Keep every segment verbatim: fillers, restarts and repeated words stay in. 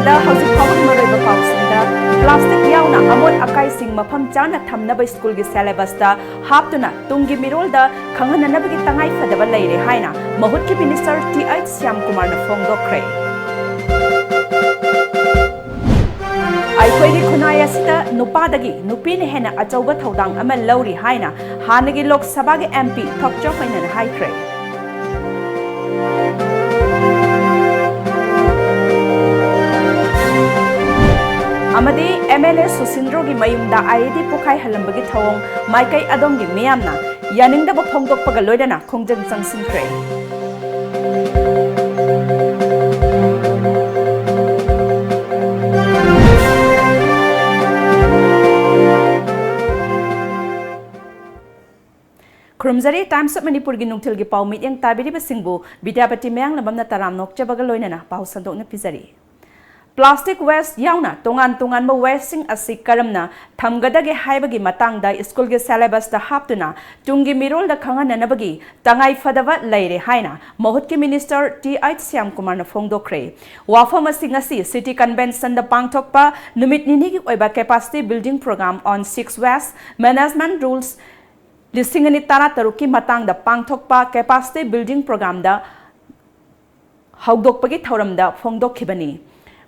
ꯗ ꯍꯧꯖꯤꯛ ꯐꯥꯎꯕꯒꯤ ꯃꯔꯨꯑꯣꯏꯕ ꯄꯥꯎꯁꯤꯡꯗ, ꯄ꯭ꯂꯥꯁꯇꯤꯛ ꯌꯥꯎꯅ ꯑꯃꯣꯠ ꯑꯀꯥꯏꯁꯤꯡ ꯃꯐꯝ ꯆꯥꯅ ꯊꯝꯅꯕ ꯁ꯭ꯀꯨꯜꯒꯤ ꯁꯦꯂꯦꯕꯁꯇ ꯍꯥꯞꯇꯨꯅ ꯇꯨꯡꯒꯤ ꯃꯤꯔꯣꯜꯗ ꯈꯪꯍꯟꯅꯅꯕꯒꯤ ꯇꯉꯥꯏ ꯐꯗꯕ ꯂꯩꯔꯦ ꯍꯥꯏꯅ ꯃꯍꯨꯠꯀꯤ ꯃꯤꯅꯤꯁꯇꯔ ꯇꯤ ꯑꯩꯆ ꯁ꯭ꯌꯥꯝꯀꯨꯃꯥꯔꯅ ꯐꯣꯡꯗꯣꯛꯈ꯭ꯔꯦ꯫ ꯑꯩꯈꯣꯏꯒꯤ ꯈꯨꯟꯅꯥꯏ ꯑꯁꯤꯗ ꯅꯨꯄꯥꯗꯒꯤ ꯅꯨꯄꯤꯅ ꯍꯦꯟꯅ ꯑꯆꯧꯕ ꯊꯧꯗꯥꯡ ꯑꯃ ꯂꯧꯔꯤ ꯍꯥꯏꯅ ꯍꯥꯟꯅꯒꯤ ꯂꯣꯛ ꯁꯚꯥꯒꯤ ꯑꯦꯝ ꯄꯤ ꯊꯣꯛꯆꯣꯝ ꯃꯩꯅꯣꯅ ꯍꯥꯏꯈ꯭ꯔꯦ꯫ ꯑꯃꯗꯤ ꯑꯦꯝ ꯑꯦꯜ ꯑꯦ ꯁꯨꯁꯤꯟꯗ꯭ꯔꯣꯒꯤ ꯃꯌꯨꯝꯗ ꯑꯥꯏ ꯏ ꯗꯤ ꯄꯣꯈꯥꯏꯍꯜꯂꯝꯕꯒꯤ ꯊꯧꯑꯣꯡ ꯃꯥꯏꯀꯩ ꯑꯗꯣꯝꯒꯤ ꯃꯤꯌꯥꯝꯅ ꯌꯥꯅꯤꯡꯗꯕ ꯐꯣꯡꯗꯣꯛꯄꯒ ꯂꯣꯏꯅꯅ ꯈꯣꯡꯖꯪ ꯆꯪꯁꯤꯟꯈ꯭ꯔꯦ꯫ ꯈꯨꯔꯨꯝꯖꯔꯤ꯫ Times of ꯃꯅꯤꯄꯨꯔꯒꯤ ꯅꯨꯡꯊꯤꯜꯒꯤ ꯄꯥꯎ ꯃꯤꯠꯌꯦꯡ ꯇꯥꯕꯤꯔꯤꯕꯁꯤꯡꯕꯨ ꯕꯤꯗ꯭ꯌꯥꯄꯇꯤ ꯃꯌꯥꯡꯂꯝꯕꯝꯅ ꯇꯔꯥꯝꯅ ꯑꯣꯛꯆꯕꯒ ꯂꯣꯏꯅꯅ ꯄꯥꯎ ꯁꯟꯗꯣꯛꯅ ꯄꯤꯖꯔꯤ꯫ ꯄ꯭ꯂꯥꯁꯇꯤꯛ ꯋꯦꯁ ꯌꯥꯎꯅ ꯇꯣꯉꯥꯟ ꯇꯣꯉꯥꯟꯕ ꯋꯦꯁꯁꯤꯡ ꯑꯁꯤ ꯀꯔꯝꯅ ꯊꯝꯒꯗꯒꯦ ꯍꯥꯏꯕꯒꯤ ꯃꯇꯥꯡꯗ ꯁ꯭ꯀꯨꯜꯒꯤ ꯁꯦꯂꯦꯕꯁꯇ ꯍꯥꯞꯇꯨꯅ ꯇꯨꯡꯒꯤ ꯃꯤꯔꯣꯜꯗ ꯈꯪꯍꯟꯅꯅꯕꯒꯤ ꯇꯉꯥꯏ ꯐꯗꯕ ꯂꯩꯔꯦ ꯍꯥꯏꯅ ꯃꯍꯨꯠꯀꯤ ꯃꯤꯅꯤꯁꯇꯔ ꯇꯤ ꯑꯩꯆ ꯁ꯭ꯌꯥꯝꯀꯨꯃꯥꯔꯅ ꯐꯣꯡꯗꯣꯛꯈ꯭ꯔꯦ꯫ ꯋꯥꯐꯝ ꯑꯁꯤꯡ ꯑꯁꯤ ꯁꯤꯇꯤ ꯀꯟꯚꯦꯟꯁꯟꯗ ꯄꯥꯡꯊꯣꯛꯄ ꯅꯨꯃꯤꯠ ꯅꯤꯅꯤꯒꯤ ꯑꯣꯏꯕ Capacity Building Program on Six Waste Management Rules ꯂꯤꯁꯤꯡ ꯑꯅꯤ ꯇꯔꯥꯇꯔꯨꯛꯀꯤ ꯃꯇꯥꯡꯗ ꯄꯥꯡꯊꯣꯛꯄ Capacity Building Programꯗ ꯍꯧꯗꯣꯛꯄꯒꯤ ꯊꯧꯔꯝꯗ ꯐꯣꯡꯗꯣꯛꯈꯤꯕꯅꯤ꯫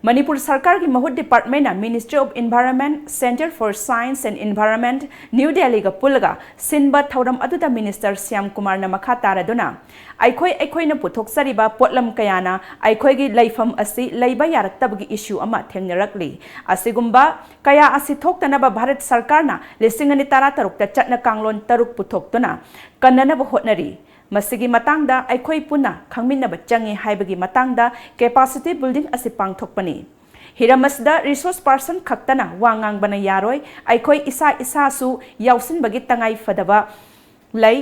ꯃꯅꯤꯄꯨꯔ ꯁꯔꯀꯥꯔꯒꯤ ꯃꯍꯨꯠ ꯗꯤꯄꯥꯔꯠꯃꯦꯟꯅ Ministry of Environment, Centre for Science and Environment, new ꯗꯦꯜꯂꯤꯒ ꯄꯨꯜꯂꯒ ꯁꯤꯟꯕ ꯊꯧꯔꯝ ꯑꯗꯨꯗ ꯃꯤꯅꯤꯁꯇꯔ ꯁ꯭ꯌꯥꯝ ꯀꯨꯃꯥꯔꯅ ꯃꯈꯥ ꯇꯥꯔꯗꯨꯅ, "ꯑꯩꯈꯣꯏ ꯑꯩꯈꯣꯏꯅ ꯄꯨꯊꯣꯛꯆꯔꯤꯕ ꯄꯣꯠꯂꯝ ꯀꯌꯥꯅ ꯑꯩꯈꯣꯏꯒꯤ ꯂꯩꯐꯝ ꯑꯁꯤ ꯂꯩꯕ ꯌꯥꯔꯛꯇꯕꯒꯤ ꯏꯁꯨ ꯑꯃ ꯊꯦꯡꯅꯔꯛꯂꯤ꯫ ꯑꯁꯤꯒꯨꯝꯕ ꯀꯌꯥ ꯑꯁꯤ ꯊꯣꯛꯇꯅꯕ ꯚꯥꯔꯠ ꯁꯔꯀꯥꯔꯅ ꯂꯤꯁꯤꯡ ꯑꯅꯤ ꯇꯔꯥꯇꯔꯨꯛꯇ ꯆꯠꯅ ꯀꯥꯡꯂꯣꯟ ꯇꯔꯨꯛ ꯄꯨꯊꯣꯛꯇꯨꯅ ꯀꯟꯅꯅꯕ ꯍꯣꯠꯅꯔꯤ꯫ ꯃꯁꯤꯒꯤ ꯃꯇꯥꯡꯗ ꯑꯩꯈꯣꯏ ꯄꯨꯟꯅ ꯈꯪꯃꯤꯟꯅꯕ ꯆꯪꯏ ꯍꯥꯏꯕꯒꯤ ꯃꯇꯥꯡꯗ Capacity Building ꯑꯁꯤ ꯄꯥꯡꯊꯣꯛꯄꯅꯤ꯫ ꯍꯤꯔꯝ ꯑꯁꯤꯗ resource person ꯈꯛꯇꯅ ꯋꯥ ꯉꯥꯡꯕꯅ ꯌꯥꯔꯣꯏ, ꯑꯩꯈꯣꯏ ꯏꯁꯥ ꯏꯁꯥꯁꯨ ꯌꯥꯎꯁꯤꯟꯕꯒꯤ ꯇꯉꯥꯏ ꯐꯗꯕ ꯂꯩ꯫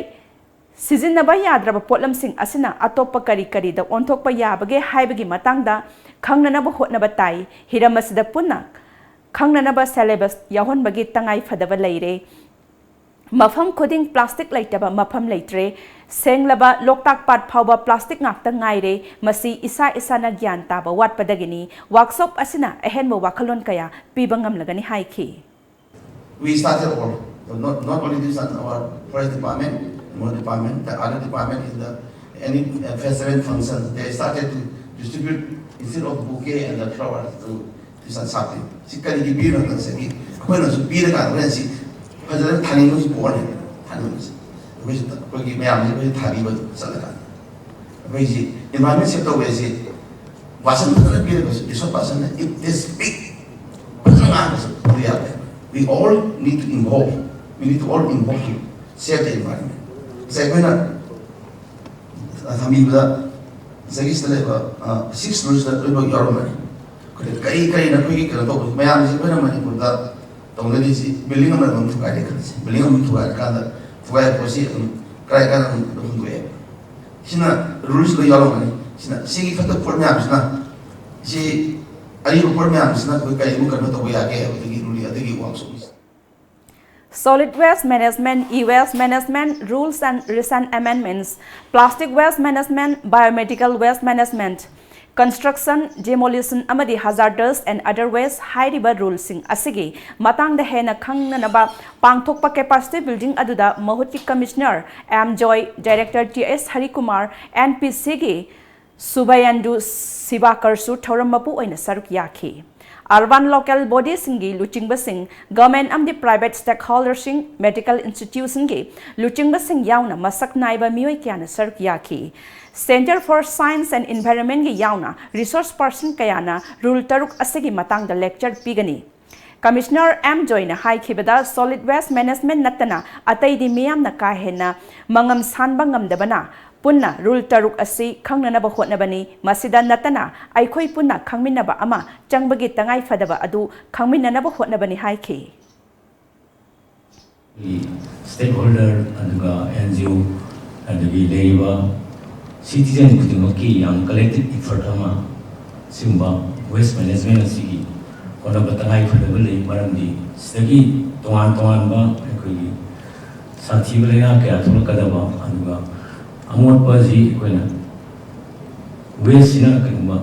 ꯁꯤꯖꯤꯟꯅꯕ ꯌꯥꯗ꯭ꯔꯕ ꯄꯣꯠꯂꯝꯁꯤꯡ ꯑꯁꯤꯅ ꯑꯇꯣꯞꯄ ꯀꯔꯤ ꯀꯔꯤꯗ ꯑꯣꯟꯊꯣꯛꯄ ꯌꯥꯕꯒꯦ ꯍꯥꯏꯕꯒꯤ ꯃꯇꯥꯡꯗ ꯈꯪꯅꯅꯕ ꯍꯣꯠꯅꯕ ꯇꯥꯏ꯫ ꯍꯤꯔꯝ ꯑꯁꯤꯗ ꯄꯨꯟꯅ ꯈꯪꯅꯅꯕ ꯁꯦꯂꯦꯕꯁ ꯌꯥꯎꯍꯟꯕꯒꯤ ꯇꯉꯥꯏ ꯐꯗꯕ ꯂꯩꯔꯦ"꯫ ꯃꯐꯝ ꯈꯨꯗꯤꯡ ꯄ꯭ꯂꯥꯁꯇꯤꯛ ꯂꯩꯇꯕ ꯃꯐꯝ ꯂꯩꯇ꯭ꯔꯦ꯫ ꯁꯦꯡꯂꯕ ꯂꯣꯛꯇꯥꯛ ꯄꯥꯠ ꯐꯥꯎꯕ ꯄ꯭ꯂꯥꯁꯇꯤꯛ ꯉꯥꯛꯇ ꯉꯥꯏꯔꯦ꯫ ꯃꯁꯤ ꯏꯁꯥ ꯏꯁꯥꯅ ꯒ꯭ꯌꯥꯟ ꯇꯥꯕ ꯋꯥꯠꯄꯗꯒꯤꯅꯤ꯫ ꯋꯥꯔꯛꯁꯣꯞ ꯑꯁꯤꯅ ꯑꯍꯦꯟꯕ ꯋꯥꯈꯜꯂꯣꯟ ꯀꯌꯥ ꯄꯤꯕ ꯉꯝꯂꯒꯅꯤ ꯍꯥꯏꯈꯤ꯫ We started all, not, not only this, our forest department, more department, the other department in the any uh, festival function, they started to distribute instead of bouquet and the flowers to ꯇꯨꯏꯁꯟ ꯁꯥꯞꯄꯤ꯫ ꯁꯤ ꯀꯔꯤꯒꯤ ꯄꯤꯔꯤꯅꯣ ꯉꯁꯥꯏꯒꯤ ꯑꯩꯈꯣꯏꯅꯁꯨ ꯄꯤꯔꯀꯥꯟꯗ ꯍꯣꯔꯦꯟ ꯁꯤ ꯐꯖꯅ ꯊꯥꯅꯤꯡꯕꯁꯨ ꯄꯣꯛꯑꯅꯤ꯫ ꯊꯥꯅꯤꯡꯕꯁꯦ ꯑꯩꯈꯣꯏꯁꯨ ꯑꯩꯈꯣꯏꯒꯤ ꯃꯌꯥꯝꯁꯦ ꯑꯩꯈꯣꯏꯁꯨ ꯊꯥꯕꯤꯕ ꯆꯠꯂꯀꯥꯟꯗ ꯑꯩꯈꯣꯏꯁꯤ environment save ꯇꯧꯕ ꯍꯥꯏꯁꯤ ꯋꯥꯁꯟ ꯐꯖꯅ ꯄꯤꯔꯒꯁꯨ ꯏꯁꯣꯔ ꯄꯥꯁꯟꯅ if they speak ꯐꯖꯅ ꯉꯥꯡꯕꯁꯨ ꯑꯗꯨ ꯌꯥꯗꯦ꯫ We all need to involve, we need to all involve to save the environment. ꯉꯁꯥꯏ ꯑꯩꯈꯣꯏꯅ ꯊꯝꯕꯤꯕꯗ ꯉꯁꯥꯏꯒꯤ ꯁꯤꯗ ꯂꯩꯕ six rules ꯇ ꯂꯣꯏꯅꯃꯛ ꯌꯥꯎꯔꯝꯕꯅꯤ꯫ ꯑꯩꯈꯣꯏꯅ ꯀꯔꯤ ꯀꯔꯤꯅ ꯑꯩꯈꯣꯏꯒꯤ ꯀꯩꯅꯣ ꯇꯧꯕ ꯃꯌꯥꯝꯁꯤ ꯑꯩꯈꯣꯏꯅ ꯃꯅꯤꯄꯨꯔꯗ ꯇꯧꯅꯔꯤꯁꯤ building ꯑꯃ ꯑꯗꯨꯝ ꯊꯨꯒꯥꯏꯔꯦ ꯈꯜꯂꯁꯤ꯫ Building ꯑꯃ ꯊꯨꯒꯥꯏꯔꯀꯥꯟꯗ ꯊꯨꯒꯥꯏꯕ ꯄꯣꯠꯁꯤ ꯑꯗꯨꯝ ꯀꯔꯥꯏ ꯀꯥꯏꯗ ꯑꯗꯨꯝ ꯍꯨꯟꯗꯣꯛꯑꯦ꯫ ꯁꯤꯅ rules ꯂꯣꯏ ꯌꯥꯎꯔꯝꯒꯅꯤ꯫ ꯁꯤꯅ ꯁꯤꯒꯤ ꯐꯠꯇꯕ ꯄꯣꯠ ꯃꯌꯥꯝꯁꯤꯅ ꯁꯤ ꯑꯔꯤꯕ ꯄꯣꯠ ꯃꯌꯥꯝꯁꯤꯅ ꯑꯩꯈꯣꯏ ꯀꯔꯤꯒꯨꯝꯕ ꯀꯩꯅꯣ ꯇꯧꯕ ꯌꯥꯒꯦ ꯍꯥꯏꯕꯗꯒꯤ ꯔꯨꯜ ꯑꯗꯨꯒꯤ ꯋꯥꯛꯁꯣꯞꯅꯤ꯫ Solid waste management, e-waste management, rules and recent amendments, plastic waste management, biomedical waste management, construction, demolition ꯑꯃꯗꯤ hazardous and other waste ꯍꯥꯏꯔꯤꯕ ꯔꯨꯜꯁꯤꯡ ꯑꯁꯤꯒꯤ ꯃꯇꯥꯡꯗ ꯍꯦꯟꯅ ꯈꯪꯅꯅꯕ ꯄꯥꯡꯊꯣꯛꯄ capacity building ꯑꯗꯨꯗ ꯃꯍꯨꯠꯀꯤ ꯀꯃꯤꯁꯅꯔ ꯑꯦꯝ ꯖꯣꯏ, ꯗꯥꯏꯔꯦꯛꯇꯔ ꯇꯤ ꯑꯦꯁ ꯍꯔꯤꯀꯨꯃꯥꯔ, ꯑꯦꯟ ꯄꯤ ꯁꯤꯒꯤ ꯁꯨꯚꯥꯌꯟꯗꯨ ꯁꯤꯕꯥꯀꯔꯁꯨ ꯊꯧꯔꯝ ꯃꯄꯨ ꯑꯣꯏꯅ ꯁꯔꯨꯛ ꯌꯥꯈꯤ꯫ Urban local bodyꯁꯤꯡꯒꯤ ꯂꯨꯆꯤꯡꯕꯁꯤꯡ, government ꯑꯃꯗꯤ private stakeholderꯁꯤꯡ, medical institutionꯒꯤ ꯂꯨꯆꯤꯡꯕꯁꯤꯡ ꯌꯥꯎꯅ ꯃꯁꯛ ꯅꯥꯏꯕ ꯃꯤꯑꯣꯏ ꯀꯌꯥꯅ ꯁꯔꯨꯛ ꯌꯥꯈꯤ꯫ Centre for Science and Environmentꯒꯤ ꯌꯥꯎꯅ resource person ꯀꯌꯥꯅ ꯔꯨꯜ ꯇꯔꯨꯛ ꯑꯁꯤꯒꯤ ꯃꯇꯥꯡꯗ lecture ꯄꯤꯒꯅꯤ꯫ ꯀꯃꯤꯁꯅꯔ ꯑꯦꯝ ꯖꯣꯏꯅ ꯍꯥꯏꯈꯤꯕꯗ, solid waste management ꯅꯠꯇꯅ ꯑꯇꯩꯗꯤ ꯃꯤꯌꯥꯝꯅ ꯀꯥ ꯍꯦꯟꯅ ꯃꯉꯝ ꯁꯥꯟꯕ ꯉꯝꯗꯕꯅ ꯄꯨꯟꯅ ꯔꯨꯜ ꯇꯔꯨꯛ ꯑꯁꯤ ꯈꯪꯅꯅꯕ ꯍꯣꯠꯅꯕꯅꯤ꯫ ꯃꯁꯤꯗ ꯅꯠꯇꯅ ꯑꯩꯈꯣꯏ ꯄꯨꯟꯅ ꯈꯪꯃꯤꯟꯅꯕ ꯑꯃ ꯆꯪꯕꯒꯤ ꯇꯉꯥꯏ ꯐꯗꯕ ꯑꯗꯨ ꯈꯪꯃꯤꯟꯅꯅꯕ ꯍꯣꯠꯅꯕꯅꯤ ꯍꯥꯏꯈꯤ꯫ ꯁ꯭ꯇꯦꯛꯍꯣꯜꯗꯔ ꯑꯗꯨꯒ ꯑꯦꯟ ꯖꯤ ꯑꯣ ꯑꯗꯒꯤ ꯂꯩꯔꯤꯕ ꯁꯤꯇꯤꯖꯟ ꯈꯨꯗꯤꯡꯃꯛꯀꯤ ꯌꯥꯝ ꯀꯂꯦꯛꯇꯤꯞ ꯏꯐꯔꯠ ꯑꯃ ꯁꯤꯒꯨꯝꯕ ꯋꯦꯁ ꯃꯦꯅꯦꯖꯃꯦꯟ ꯑꯁꯤꯒꯤ ꯍꯣꯠꯅꯕ ꯇꯉꯥꯏ ꯐꯗꯕ ꯂꯩ꯫ ꯃꯔꯝꯗꯤ ꯁꯤꯗꯒꯤ ꯇꯣꯉꯥꯟ ꯇꯣꯉꯥꯟꯕ ꯑꯩꯈꯣꯏꯒꯤ ꯁꯥꯊꯤꯕ ꯂꯩꯅꯥ ꯀꯌꯥ ꯊꯣꯛꯂꯛꯀꯗꯕ, ꯑꯗꯨꯒ ꯑꯃꯣꯠꯄ ꯑꯁꯤ ꯑꯩꯈꯣꯏꯅ ꯋꯦꯁꯁꯤꯅ ꯀꯩꯒꯨꯝꯕ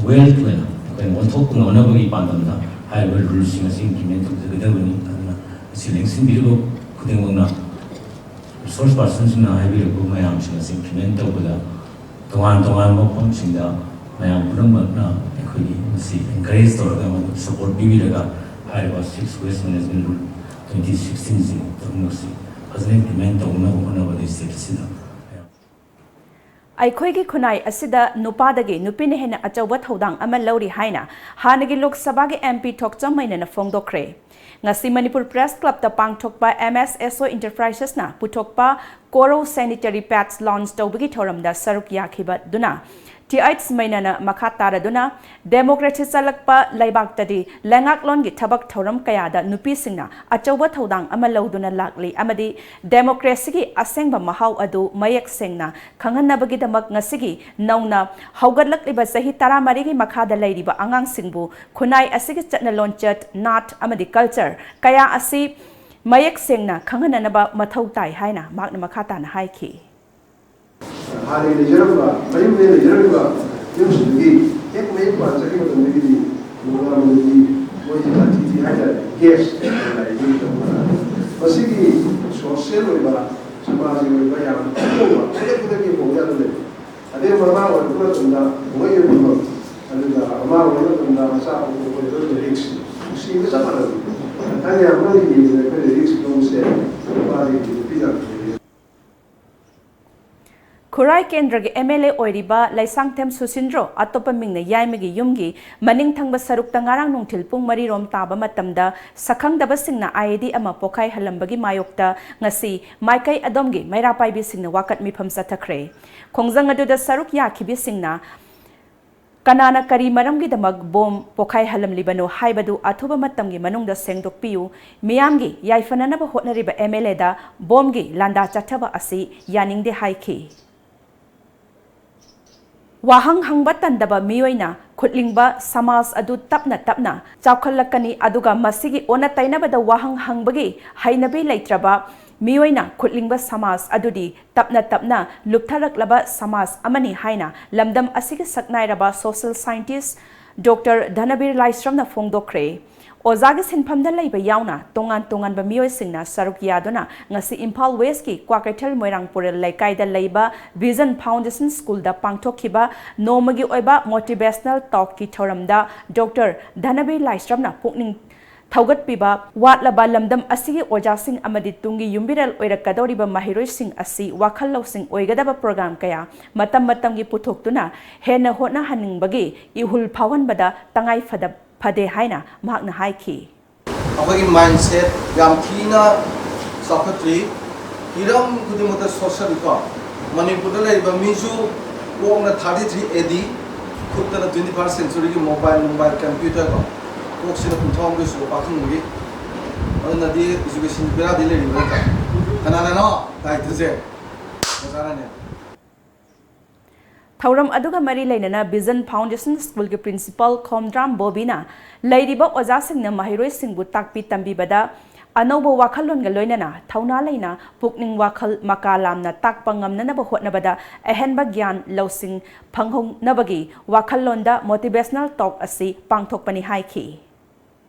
ꯋꯦꯜꯊ ꯑꯣꯏꯅ ꯑꯩꯈꯣꯏꯅ ꯑꯣꯟꯊꯣꯛꯄ ꯉꯝꯅꯕꯒꯤ ꯄꯥꯟꯗꯝꯗ ꯍꯥꯏꯔꯤꯕ ꯔꯨꯜꯁꯤꯡ ꯑꯁꯤ ꯏꯝꯄ꯭ꯂꯤꯃꯦꯟ ꯇꯧꯖꯒꯗꯕꯅꯤ꯫ ꯑꯗꯨꯅ ꯃꯁꯤ ꯂꯦꯡꯁꯤꯟꯕꯤꯔꯤꯕ ꯈꯨꯗꯤꯡꯃꯛꯅ, ꯔꯤꯁꯣꯔꯁ ꯄꯥꯔꯁꯟꯁꯤꯡꯅ ꯍꯥꯏꯕꯤꯔꯛꯄ ꯃꯌꯥꯝꯁꯤꯡ ꯑꯁꯤ ꯏꯝꯄ꯭ꯂꯤꯃꯦꯟ ꯇꯧꯕꯗ ꯇꯣꯉꯥꯟ ꯇꯣꯉꯥꯟꯕ ꯃꯐꯝꯁꯤꯡꯗ ꯃꯌꯥꯝ ꯄꯨꯝꯅꯃꯛꯅ ꯑꯩꯈꯣꯏꯒꯤ ꯃꯁꯤ ꯑꯦꯟꯀꯔꯦꯖ ꯇꯧꯔꯒ, ꯃꯗꯨ ꯁꯄꯣꯔꯠ ꯄꯤꯕꯤꯔꯒ, ꯍꯥꯏꯔꯤꯕ ꯁꯤꯛꯁ ꯋꯦꯁ ꯃꯦꯅꯦꯖꯃꯦꯟ ꯔꯨꯜ ꯇ꯭ꯋꯦꯟꯇꯤ ꯁꯤꯛꯁꯇꯤꯟꯁꯤ ꯇꯧꯅꯕꯁꯤ ꯐꯖꯅ ꯏꯝꯄ꯭ꯂꯤꯃꯦꯟ ꯇꯧꯅꯕ ꯍꯣꯠꯅꯕꯗ ꯁ꯭ꯇꯦꯠ ꯑꯁꯤꯗ ꯑꯩꯈꯣꯏꯒꯤ ꯈꯨꯟꯅꯥꯏ ꯑꯁꯤꯗ ꯅꯨꯄꯥꯗꯒꯤ ꯅꯨꯄꯤꯅ ꯍꯦꯟꯅ ꯑꯆꯧꯕ ꯊꯧꯗꯥꯡ ꯑꯃ ꯂꯧꯔꯤ ꯍꯥꯏꯅ ꯍꯥꯟꯅꯒꯤ ꯂꯣꯛ ꯁꯚꯥꯒꯤ ꯑꯦꯝ ꯄꯤ ꯊꯣꯛꯆꯝ ꯃꯩꯅꯅ ꯐꯣꯡꯗꯣꯛꯈ꯭ꯔꯦ꯫ ꯉꯁꯤ ꯃꯅꯤꯄꯨꯔ ꯄ꯭ꯔꯦꯁ ꯀ꯭ꯂꯕꯇ ꯄꯥꯡꯊꯣꯛꯄ ꯑꯦꯝ ꯑꯦꯁ ꯑꯦꯁ ꯑꯣ ꯏꯟꯇꯔꯄ꯭ꯔꯥꯏꯁꯦꯁꯅ ꯄꯨꯊꯣꯛꯄ ꯀꯣꯔꯧ ꯁꯦꯅꯤꯇꯔꯤ ꯄꯦꯗꯁ ꯂꯣꯟꯆ ꯇꯧꯕꯒꯤ ꯊꯧꯔꯝꯗ ꯁꯔꯨꯛ ꯌꯥꯈꯤꯕꯗꯨꯅ ꯇꯤ ꯑꯩꯆ ꯃꯩꯅꯅ ꯃꯈꯥ ꯇꯥꯔꯗꯨꯅ, ꯗꯦꯃꯣꯀ꯭ꯔꯦꯁꯤ ꯆꯠꯂꯛꯄ ꯂꯩꯕꯥꯛꯇꯗꯤ ꯂꯩꯉꯥꯛꯂꯣꯟꯒꯤ ꯊꯕꯛ ꯊꯧꯔꯝ ꯀꯌꯥꯗ ꯅꯨꯄꯤꯁꯤꯡꯅ ꯑꯆꯧꯕ ꯊꯧꯗꯥꯡ ꯑꯃ ꯂꯧꯗꯨꯅ ꯂꯥꯛꯂꯤ ꯑꯃꯗꯤ ꯗꯦꯃꯣꯀ꯭ꯔꯦꯁꯤꯒꯤ ꯑꯁꯦꯡꯕ ꯃꯍꯥꯎ ꯑꯗꯨ ꯃꯌꯦꯛ ꯁꯦꯡꯅ ꯈꯪꯍꯟꯅꯕꯒꯤꯗꯃꯛ ꯉꯁꯤꯒꯤ ꯅꯧꯅ ꯍꯧꯒꯠꯂꯛꯂꯤꯕ ꯆꯍꯤ ꯇꯔꯥꯃꯔꯤꯒꯤ ꯃꯈꯥꯗ ꯂꯩꯔꯤꯕ ꯑꯉꯥꯡꯁꯤꯡꯕꯨ ꯈꯨꯟꯅꯥꯏ ꯑꯁꯤꯒꯤ ꯆꯠꯅ ꯂꯣꯟꯆꯠ, ꯅꯥꯠ ꯑꯃꯗꯤ ꯀꯜꯆꯔ ꯀꯌꯥ ꯑꯁꯤ ꯃꯌꯦꯛ ꯁꯦꯡꯅ ꯈꯪꯍꯟꯅꯅꯕ ꯃꯊꯧ ꯇꯥꯏ ꯍꯥꯏꯅ ꯃꯍꯥꯛꯅ ꯃꯈꯥ ꯇꯥꯅ ꯍꯥꯏꯈꯤ꯫ ꯍꯥꯟꯅꯒꯤ ꯂꯩꯖꯔꯝꯕ ꯃꯌꯨꯝꯗ ꯂꯩꯖꯔꯝꯃꯤꯕ ꯌꯨꯝꯁꯤꯡꯗꯨꯒꯤ ꯍꯦꯛ ꯃꯌꯨꯝ ꯄꯥꯟꯖꯈꯤꯕ ꯃꯇꯝꯗꯒꯤꯗꯤ ꯅꯣꯡꯉꯥꯟꯕꯗꯒꯤ ꯃꯣꯏꯁꯤ ꯂꯥꯊꯤ ꯊꯤ ꯍꯥꯏꯇꯥꯔꯦ, ꯒꯦꯁ ꯍꯥꯏꯇꯥꯔꯦ꯫ ꯃꯁꯤꯒꯤ ꯁꯣꯁꯤꯌꯦꯜ ꯑꯣꯏꯕ, ꯁꯃꯥꯖꯒꯤ ꯑꯣꯏꯕ ꯌꯥꯝ ꯑꯍꯣꯡꯕ ꯈꯨꯗꯛ ꯈꯨꯗꯛꯀꯤ ꯍꯣꯡꯕ ꯌꯥꯝꯅ ꯂꯩ꯫ ꯑꯗꯩ ꯃꯃꯥ ꯑꯣꯏꯔꯛꯄ ꯃꯇꯝꯗ ꯃꯣꯏꯒꯤ ꯑꯣꯏꯕ, ꯑꯗꯨꯒ ꯃꯃꯥ ꯑꯣꯏꯔꯛꯄ ꯃꯇꯝꯗ ꯃꯆꯥ ꯄꯣꯛꯄ ꯂꯩꯔꯤꯛꯁꯤ ꯅꯨꯡꯁꯤꯕ ꯆꯞ ꯃꯥꯟꯅꯕ꯫ ꯊꯥꯏꯅ ꯑꯃꯔꯣꯝꯗ ꯌꯦꯡꯕꯗ ꯑꯩꯈꯣꯏ ꯂꯩꯔꯤꯛꯁꯤ ꯂꯧꯕꯁꯦ ꯅꯨꯄꯥꯗꯒꯤ ꯅꯨꯄꯤꯅ ꯈꯨꯔꯥꯏ ꯀꯦꯟꯗ꯭ꯔꯒꯤ ꯑꯦꯝ ꯑꯦꯜ ꯑꯦ ꯑꯣꯏꯔꯤꯕ ꯂꯩꯁꯥꯡꯊꯦꯝ ꯁꯨꯁꯤꯟꯗ꯭ꯔꯣ ꯑꯇꯣꯞꯄ ꯃꯤꯡꯅ ꯌꯥꯏꯃꯒꯤ ꯌꯨꯝꯒꯤ ꯃꯅꯤꯡ ꯊꯪꯕ ꯁꯔꯨꯛꯇ ꯉꯔꯥꯡ ꯅꯨꯡꯊꯤꯜ ꯄꯨꯡ ꯃꯔꯤ ꯔꯣꯝ ꯇꯥꯕ ꯃꯇꯝꯗ ꯁꯛꯈꯪꯗꯕꯁꯤꯡꯅ ꯑꯥꯏ ꯏ ꯗꯤ ꯑꯃ ꯄꯣꯈꯥꯏꯍꯜꯂꯝꯕꯒꯤ ꯃꯥꯌꯣꯛꯇ ꯉꯁꯤ ꯃꯥꯏꯀꯩ ꯑꯗꯣꯝꯒꯤ ꯃꯩꯔꯥ ꯄꯥꯏꯕꯤꯁꯤꯡꯅ ꯋꯥꯀꯠ ꯃꯤꯐꯝ ꯆꯠꯊꯈ꯭ꯔꯦ꯫ ꯈꯣꯡꯖꯪ ꯑꯗꯨꯗ ꯁꯔꯨꯛ ꯌꯥꯈꯤꯕꯁꯤꯡꯅ ꯀꯅꯥꯅ ꯀꯔꯤ ꯃꯔꯝꯒꯤꯗꯃꯛ ꯕꯣꯝ ꯄꯣꯈꯥꯏꯍꯜꯂꯝꯂꯤꯕꯅꯣ ꯍꯥꯏꯕꯗꯨ ꯑꯊꯨꯕ ꯃꯇꯝꯒꯤ ꯃꯅꯨꯡꯗ ꯁꯦꯡꯗꯣꯛꯄꯤꯌꯨ, ꯃꯤꯌꯥꯝꯒꯤ ꯌꯥꯏꯐꯅꯅꯕ ꯍꯣꯠꯅꯔꯤꯕ ꯑꯦꯝ ꯑꯦꯜ ꯑꯦꯗ ꯕꯣꯝꯒꯤ ꯂꯥꯟꯗꯥ ꯆꯠꯊꯕ ꯑꯁꯤ ꯌꯥꯅꯤꯡꯗꯦ ꯍꯥꯏꯈꯤ꯫ ꯋꯥꯍꯪ ꯍꯪꯕ ꯇꯟꯗꯕ ꯃꯤꯑꯣꯏꯅ ꯈꯨꯠꯂꯤꯡꯕ ꯁꯃꯥꯖ ꯑꯗꯨ ꯇꯞꯅ ꯇꯞꯅ ꯆꯥꯎꯈꯠꯂꯛꯀꯅꯤ, ꯑꯗꯨꯒ ꯃꯁꯤꯒꯤ ꯑꯣꯟꯅ ꯇꯩꯅꯕꯗ ꯋꯥꯍꯪ ꯍꯪꯕꯒꯤ ꯍꯩꯅꯕꯤ ꯂꯩꯇ꯭ꯔꯕ ꯃꯤꯑꯣꯏꯅ ꯈꯨꯠꯂꯤꯡꯕ ꯁꯃꯥꯖ ꯑꯗꯨꯗꯤ ꯇꯞꯅ ꯇꯞꯅ ꯂꯨꯞꯊꯔꯛꯂꯕ ꯁꯃꯥꯖ ꯑꯃꯅꯤ ꯍꯥꯏꯅ ꯂꯝꯗꯝ ꯑꯁꯤꯒꯤ ꯁꯛꯅꯥꯏꯔꯕ social scientist Doctor ꯙꯅꯕꯤꯔ ꯂꯥꯏꯁ꯭ꯔꯝꯅ ꯐꯣꯡꯗꯣꯛꯈ꯭ꯔꯦ꯫ ꯑꯣꯖꯥꯒꯤ ꯁꯤꯟꯐꯝꯗ ꯂꯩꯕ ꯌꯥꯎꯅ ꯇꯣꯉꯥꯟ ꯇꯣꯉꯥꯟꯕ ꯃꯤꯑꯣꯏꯁꯤꯡꯅ ꯁꯔꯨꯛ ꯌꯥꯗꯨꯅ ꯉꯁꯤ ꯏꯝꯐꯥꯜ ꯋꯦꯁꯀꯤ ꯀ꯭ꯋꯥꯀꯩꯊꯦꯜ ꯃꯣꯏꯔꯥꯡ ꯄꯨꯔꯦꯜ ꯂꯩꯀꯥꯏꯗ ꯂꯩꯕ Vision Foundation Schoolꯗ ꯄꯥꯡꯊꯣꯛꯈꯤꯕ ꯅꯣꯡꯃꯒꯤ ꯑꯣꯏꯕ motivational talkꯀꯤ ꯊꯧꯔꯝꯗ Doctor ꯙꯅꯕꯤꯔ ꯂꯥꯏꯁ꯭ꯔꯝꯅ ꯄꯨꯛꯅꯤꯡ ꯊꯧꯒꯠꯄꯤꯕ ꯋꯥꯠꯂꯕ ꯂꯝꯗꯝ ꯑꯁꯤꯒꯤ ꯑꯣꯖꯥꯁꯤꯡ ꯑꯃꯗꯤ ꯇꯨꯡꯒꯤ ꯌꯨꯝꯕꯤꯔꯦꯜ ꯑꯣꯏꯔꯛꯀꯗꯧꯔꯤꯕ ꯃꯍꯩꯔꯣꯏꯁꯤꯡ ꯑꯁꯤ ꯋꯥꯈꯜ ꯂꯧꯁꯤꯡ ꯑꯣꯏꯒꯗꯕ program ꯀꯌꯥ ꯃꯇꯝ ꯃꯇꯝꯒꯤ ꯄꯨꯊꯣꯛꯇꯨꯅ ꯍꯦꯟꯅ ꯍꯣꯠꯅꯍꯟꯅꯤꯡꯕꯒꯤ ꯏꯍꯨꯜ ꯐꯥꯎꯍꯟꯕꯗ ꯇꯉꯥꯏ ꯐꯗ-, ꯐꯗꯦ ꯍꯥꯏꯅ ꯃꯍꯥꯛꯅ ꯍꯥꯏꯈꯤ꯫ ꯑꯩꯈꯣꯏꯒꯤ mindset ꯌꯥꯝ ꯊꯤꯅ ꯆꯥꯎꯈꯠꯇ꯭ꯔꯤ꯫ ꯍꯤꯔꯝ ꯈꯨꯗꯤꯡꯃꯛꯇ social ꯀꯣ, ꯃꯅꯤꯄꯨꯔꯗ ꯂꯩꯔꯤꯕ ꯃꯤꯁꯨ ꯄꯣꯛꯅ thirty three A D, ꯈꯨꯠꯇꯅ twenty first centuryꯒꯤ mobile, mobile, computer ꯀꯣ, ꯀꯣꯛꯁꯤꯅ ꯀꯨꯟꯊ꯭ꯔꯥ ꯍꯨꯝꯗꯣꯏ ꯁꯨꯕ ꯄꯥꯈꯪꯕꯒꯤ꯫ ꯑꯗꯨꯅꯗꯤ education ꯕꯦꯔꯥꯗꯤ ꯂꯩꯔꯤꯕ ꯅꯠꯇ꯭ꯔꯥ? ꯀꯅꯥꯅꯅꯣ ꯗꯥꯏꯇꯁꯦ? ꯑꯣꯖꯥꯅꯅꯦ꯫ ꯊꯧꯔꯝ ꯑꯗꯨꯒ ꯃꯔꯤ ꯂꯩꯅꯅ Vision Foundation Schoolꯒꯤ principal ꯈꯣꯝꯗ꯭ꯔꯥꯝ ꯕꯣꯕꯤꯅ ꯂꯩꯔꯤꯕ ꯑꯣꯖꯥꯁꯤꯡꯅ ꯃꯍꯩꯔꯣꯏꯁꯤꯡꯕꯨ ꯇꯥꯛꯄꯤ ꯇꯝꯕꯤꯕꯗ ꯑꯅꯧꯕ ꯋꯥꯈꯜꯂꯣꯟꯒ ꯂꯣꯏꯅꯅ ꯊꯧꯅꯥ ꯂꯩꯅ ꯄꯨꯛꯅꯤꯡ ꯋꯥꯈꯜ ꯃꯀꯥ ꯂꯥꯝꯅ ꯇꯥꯛꯄ ꯉꯝꯅꯅꯕ ꯍꯣꯠꯅꯕꯗ ꯑꯍꯦꯟꯕ ꯒ꯭ꯌꯥꯟ ꯂꯧꯁꯤꯡ ꯐꯪꯍꯧꯅꯕꯒꯤ ꯋꯥꯈꯜꯂꯣꯟꯗ motivational talk ꯑꯁꯤ ꯄꯥꯡꯊꯣꯛꯄꯅꯤ ꯍꯥꯏꯈꯤ꯫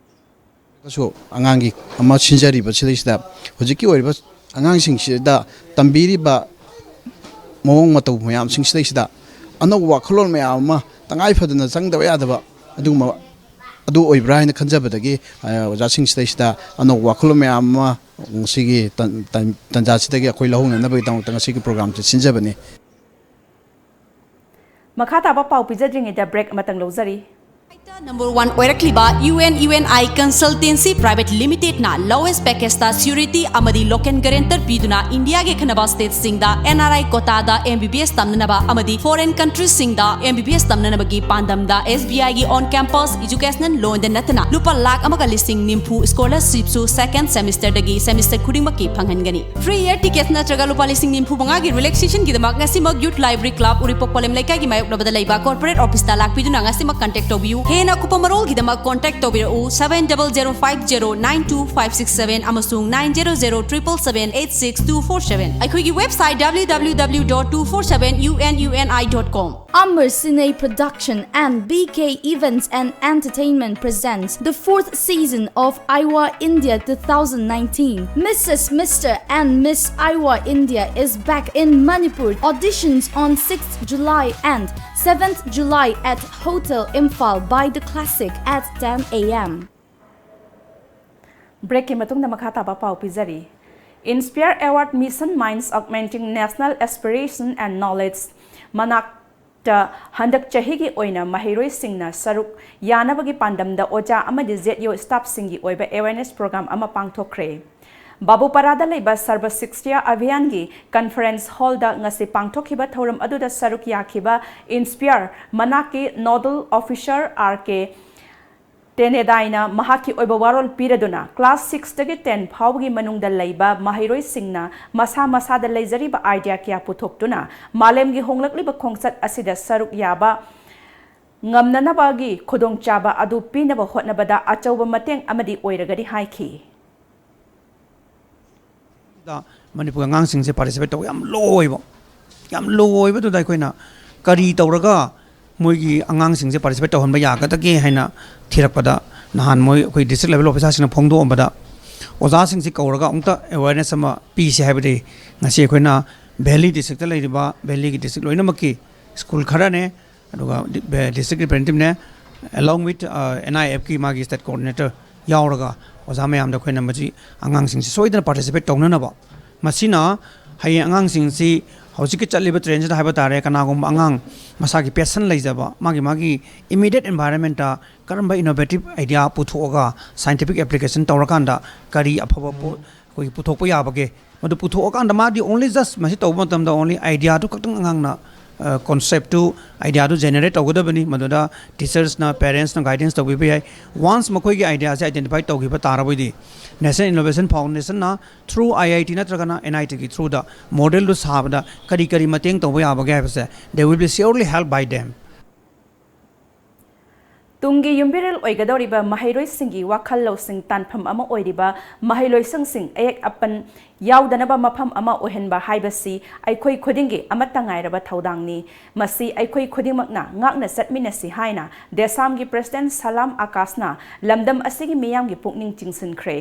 ꯀꯁꯨ ꯑꯉꯥꯡꯒꯤ ꯑꯃ ꯁꯤꯟꯖꯔꯤꯕ ꯁꯤꯗꯩꯁꯤꯗ ꯍꯧꯖꯤꯛꯀꯤ ꯑꯣꯏꯔꯤꯕ ꯑꯉꯥꯡꯁꯤꯡꯁꯤꯗ ꯇꯝꯕꯤꯔꯤꯕ ꯃꯑꯣꯡ ꯃꯇꯧ ꯃꯌꯥꯝꯁꯤꯡꯁꯤꯗꯩꯁꯤꯗ ꯑꯅꯧꯕ ꯋꯥꯈꯜꯂꯣꯟ ꯃꯌꯥꯝ ꯑꯃ ꯇꯉꯥꯏ ꯐꯗꯅ ꯆꯪꯗꯕ ꯌꯥꯗꯕ ꯑꯗꯨꯒꯨꯝꯕ ꯑꯗꯨ ꯑꯣꯏꯕ꯭ꯔꯥ ꯍꯥꯏꯅ ꯈꯟꯖꯕꯗꯒꯤ, ꯑ, ꯑꯣꯖꯥꯁꯤꯡꯁꯤꯗꯩꯁꯤꯗ ꯑꯅꯧꯕ ꯋꯥꯈꯜꯂꯣꯟ ꯃꯌꯥꯝ ꯑꯃ ꯉꯁꯤꯒꯤ ꯇꯟ-, ꯇꯟ-, ꯇꯟꯖꯥꯁꯤꯗꯒꯤ ꯑꯩꯈꯣꯏ ꯂꯧꯍꯧꯅꯅꯕꯒꯤꯗꯃꯛꯇ ꯉꯁꯤꯒꯤ programꯁꯦ ꯁꯤꯟꯖꯕꯅꯤ꯫ ꯃꯈꯥ ꯇꯥꯕ ꯄꯥꯎ ꯄꯤꯖꯗ꯭ꯔꯤꯉꯩꯗ break ꯑꯃꯇꯪ ꯂꯧꯖꯔꯤ꯫ Number one ꯑꯣꯏꯔꯛꯂꯤꯕ U N U N I Consultancy Private Limitedꯅ lowest packageꯇ surety ꯑꯃꯗꯤ local guarantor ꯄꯤꯗꯨꯅ ꯏꯟꯗꯤꯌꯥꯒꯤ ꯈꯟꯅꯕ stateꯁꯤꯡꯗ N R I quotaꯗ M B B S ꯇꯝꯅꯅꯕ ꯑꯃꯗꯤ foreign countriesꯁꯤꯡꯗ M B B S ꯇꯝꯅꯅꯕꯒꯤ ꯄꯥꯟꯗꯝꯗ S B Iꯒꯤ on campus educational loanꯗ ꯅꯠꯇꯅ ꯂꯨꯄꯥ ꯂꯥꯈ ꯑꯃꯒ ꯂꯤꯁꯤꯡ ꯅꯤꯐꯨ scholarshipꯁꯨ second semesterꯗꯒꯤ semester ꯈꯨꯗꯤꯡꯃꯛꯀꯤ ꯐꯪꯍꯟꯒꯅꯤ꯫ Free air ticket ꯅꯠꯇ꯭ꯔꯒ ꯂꯨꯄꯥ ꯂꯤꯁꯤꯡ ꯅꯤꯐꯨ ꯃꯉꯥꯒꯤ relaxationꯒꯤꯗꯃꯛ ꯉꯁꯤꯃꯛ Youth Library Club, ꯎꯔꯤꯄꯣꯛ ꯄꯣꯂꯦꯝ ꯂꯩꯀꯥꯏꯒꯤ ꯃꯥꯌꯣꯛꯅꯕꯗ ꯂꯩꯕ corporate officeꯇ ꯂꯥꯛꯄꯤꯗꯨꯅ ꯉꯁꯤꯃꯛ contact ꯇꯧꯕꯤꯌꯨ꯫ ꯍꯦꯟꯅ ꯑꯀꯨꯞꯄ ꯃꯔꯣꯜꯒꯤꯗꯃꯛ contact ꯇꯧꯕꯤꯔꯛꯎ seven double zero five zero nine two five six seven ꯑꯃꯁꯨꯡ nine zero zero triple seven eight six two four seven꯫ ꯑꯩꯈꯣꯏꯒꯤ website www dot two four seven ununi dot com. Amar Cine Production and B K Events and Entertainment presents the fourth season of Iowa India two thousand nineteen. Missus, Mister and Miss Iowa India is back in Manipur. Auditions on sixth July and seventh July at Hotel Imphal by the Classic at ten a m. Breakꯀꯤ ꯃꯇꯨꯡꯗ ꯃꯈꯥ ꯇꯥꯕ ꯄꯥꯎ ꯄꯤꯖꯔꯤ꯫ Inspire Award Mission Minds Augmenting National Aspiration and Knowledge ꯃꯅꯥꯛꯇ ꯍꯟꯗꯛ ꯆꯍꯤꯒꯤ ꯑꯣꯏꯅ ꯃꯍꯩꯔꯣꯏꯁꯤꯡꯅ ꯁꯔꯨꯛ ꯌꯥꯅꯕꯒꯤ ꯄꯥꯟꯗꯝꯗ ꯑꯣꯖꯥ ꯑꯃꯗꯤ Z U staffꯁꯤꯡꯒꯤ ꯑꯣꯏꯕ awareness program ꯑꯃ ꯄꯥꯡꯊꯣꯛꯈ꯭ꯔꯦ꯫ ꯕꯥꯕꯨꯄꯥꯔꯥꯗ ꯂꯩꯕ ꯁꯔꯕ ꯁꯤꯛꯁ꯭ꯌꯥ ꯑꯚꯤꯌꯥꯟꯒꯤ conference hallꯗ ꯉꯁꯤ ꯄꯥꯡꯊꯣꯛꯈꯤꯕ ꯊꯧꯔꯝ ꯑꯗꯨꯗ ꯁꯔꯨꯛ ꯌꯥꯈꯤꯕ Inspire ꯃꯅꯥꯛꯀꯤ nodal officer R K ꯇꯦꯅꯦꯗꯥꯏꯅ ꯃꯍꯥꯛꯀꯤ ꯑꯣꯏꯕ ꯋꯥꯔꯣꯜ ꯄꯤꯔꯗꯨꯅ, class sixꯇꯒꯤ ten ꯐꯥꯎꯕꯒꯤ ꯃꯅꯨꯡꯗ ꯂꯩꯕ ꯃꯍꯩꯔꯣꯏꯁꯤꯡꯅ ꯃꯁꯥ ꯃꯁꯥꯗ ꯂꯩꯖꯔꯤꯕ idea ꯀꯌꯥ ꯄꯨꯊꯣꯛꯇꯨꯅ ꯃꯥꯂꯦꯝꯒꯤ ꯍꯣꯡꯂꯛꯂꯤꯕ ꯈꯣꯡꯆꯠ ꯑꯁꯤꯗ ꯁꯔꯨꯛ ꯌꯥꯕ ꯉꯝꯅꯅꯕꯒꯤ ꯈꯨꯗꯣꯡꯆꯥꯕ ꯑꯗꯨ ꯄꯤꯅꯕ ꯍꯣꯠꯅꯕꯗ ꯑꯆꯧꯕ ꯃꯇꯦꯡ ꯑꯃꯗꯤ ꯑꯣꯏꯔꯒꯅꯤ ꯍꯥꯏꯈꯤ꯫ ꯗ ꯃꯅꯤꯄꯨꯔꯒꯤ ꯑꯉꯥꯡꯁꯤꯡꯁꯦ participate ꯇꯧꯕ ꯌꯥꯝ low ꯑꯣꯏꯕ, ꯌꯥꯝ low ꯑꯣꯏꯕꯗꯨꯗ ꯑꯩꯈꯣꯏꯅ ꯀꯔꯤ ꯇꯧꯔꯒ ꯃꯣꯏꯒꯤ ꯑꯉꯥꯡꯁꯤꯡꯁꯦ participate ꯇꯧꯍꯟꯕ ꯌꯥꯒꯗꯒꯦ ꯍꯥꯏꯅ ꯊꯤꯔꯛꯄꯗ, ꯅꯍꯥꯟ ꯃꯣꯏ ꯑꯩꯈꯣꯏ district level officerꯁꯤꯡꯅ ꯐꯣꯡꯗꯣꯛꯑꯝꯕꯗ, ꯑꯣꯖꯥꯁꯤꯡꯁꯤ ꯀꯧꯔꯒ ꯑꯃꯨꯛꯇ awareness ꯑꯃ ꯄꯤꯁꯤ ꯍꯥꯏꯕꯗꯤ ꯉꯁꯤ ꯑꯩꯈꯣꯏꯅ Valley districtꯇ ꯂꯩꯔꯤꯕ, Valleyꯒꯤ district ꯂꯣꯏꯅꯃꯛꯀꯤ school ꯈꯔꯅꯦ, ꯑꯗꯨꯒ ꯗꯤ-, ꯕꯦ-, district representativeꯅꯦ, along with, ꯑ, N I Fꯀꯤ ꯃꯥꯒꯤ state coordinator ꯌꯥꯎꯔꯒ ꯑꯣꯖꯥ ꯃꯌꯥꯝꯗ ꯑꯩꯈꯣꯏꯅ ꯃꯁꯤ ꯑꯉꯥꯡꯁꯤꯡꯁꯤ ꯁꯣꯏꯗꯅ participate ꯇꯧꯅꯅꯕ, ꯃꯁꯤꯅ ꯍꯌꯦꯡ ꯑꯉꯥꯡꯁꯤꯡꯁꯤ ꯍꯧꯖꯤꯛꯀꯤ ꯆꯠꯂꯤꯕ trendꯁꯤꯗ ꯍꯥꯏꯕ ꯇꯥꯔꯦ, ꯀꯅꯥꯒꯨꯝꯕ ꯑꯉꯥꯡ ꯃꯁꯥꯒꯤ passion ꯂꯩꯖꯕ, ꯃꯥꯒꯤ, ꯃꯥꯒꯤ immediate environmentꯇ ꯀꯔꯝꯕ innovative idea ꯄꯨꯊꯣꯛꯑꯒ scientific application ꯇꯧꯔꯀꯥꯟꯗ ꯀꯔꯤ ꯑꯐꯕ ꯄꯣꯠ ꯑꯩꯈꯣꯏꯒꯤ ꯄꯨꯊꯣꯛꯄ ꯌꯥꯕꯒꯦ, ꯃꯗꯨ ꯄꯨꯊꯣꯛꯑꯀꯥꯟꯗ ꯃꯥꯗꯤ only just ꯃꯁꯤ ꯇꯧꯕ ꯃꯇꯝꯗ only ideaꯗꯨ ꯈꯛꯇꯪ ꯑꯉꯥꯡꯅ, ꯑ, conceptꯇꯨ, ideaꯗꯨ generate ꯇꯧꯒꯗꯕꯅꯤ꯫ ꯃꯗꯨꯗ teachersꯅ, parentsꯅ guidance ꯇꯧꯕꯤꯕ ꯌꯥꯏ꯫ Once ꯃꯈꯣꯏꯒꯤ ideaꯁꯦ identify ꯇꯧꯈꯤꯕ ꯇꯥꯔꯕꯗꯤ National Innovation Foundationꯅ through I I T ꯅꯠꯇ꯭ꯔꯒꯅ N I Tꯒꯤ throughꯗ modelꯗꯨ ꯁꯥꯕꯗ ꯀꯔꯤ ꯀꯔꯤ ꯃꯇꯦꯡ ꯇꯧꯕ ꯌꯥꯕꯒꯦ ꯍꯥꯏꯕꯁꯦ, they will be surely helped by them꯫ ꯇꯨꯡꯒꯤ ꯌꯨꯝꯕꯤꯔꯦꯜ ꯑꯣꯏꯒꯗꯧꯔꯤꯕ ꯃꯍꯩꯔꯣꯏꯁꯤꯡꯒꯤ ꯋꯥꯈꯜ ꯂꯧꯁꯤꯡ ꯇꯥꯟꯐꯝ ꯑꯃ ꯑꯣꯏꯔꯤꯕ ꯃꯍꯩꯂꯣꯏꯁꯪꯁꯤꯡ ꯑꯌꯦꯛ ꯑꯄꯟ ꯌꯥꯎꯗꯅꯕ ꯃꯐꯝ ꯑꯃ ꯑꯣꯏꯍꯟꯕ ꯍꯥꯏꯕꯁꯤ ꯑꯩꯈꯣꯏ ꯈꯨꯗꯤꯡꯒꯤ ꯑꯃꯠꯇ ꯉꯥꯏꯔꯕ ꯊꯧꯗꯥꯡꯅꯤ꯫ ꯃꯁꯤ ꯑꯩꯈꯣꯏ ꯈꯨꯗꯤꯡꯃꯛꯅ ꯉꯥꯛꯅ ꯆꯠꯃꯤꯟꯅꯁꯤ ꯍꯥꯏꯅ ꯗꯦꯁꯥꯝꯒꯤ ꯄ꯭ꯔꯦꯁꯤꯗꯦꯟꯠ ꯁꯂꯥꯝ ꯑꯀꯥꯁꯅ ꯂꯝꯗꯝ ꯑꯁꯤꯒꯤ ꯃꯤꯌꯥꯝꯒꯤ ꯄꯨꯛꯅꯤꯡ ꯆꯤꯡꯁꯤꯟꯈ꯭ꯔꯦ꯫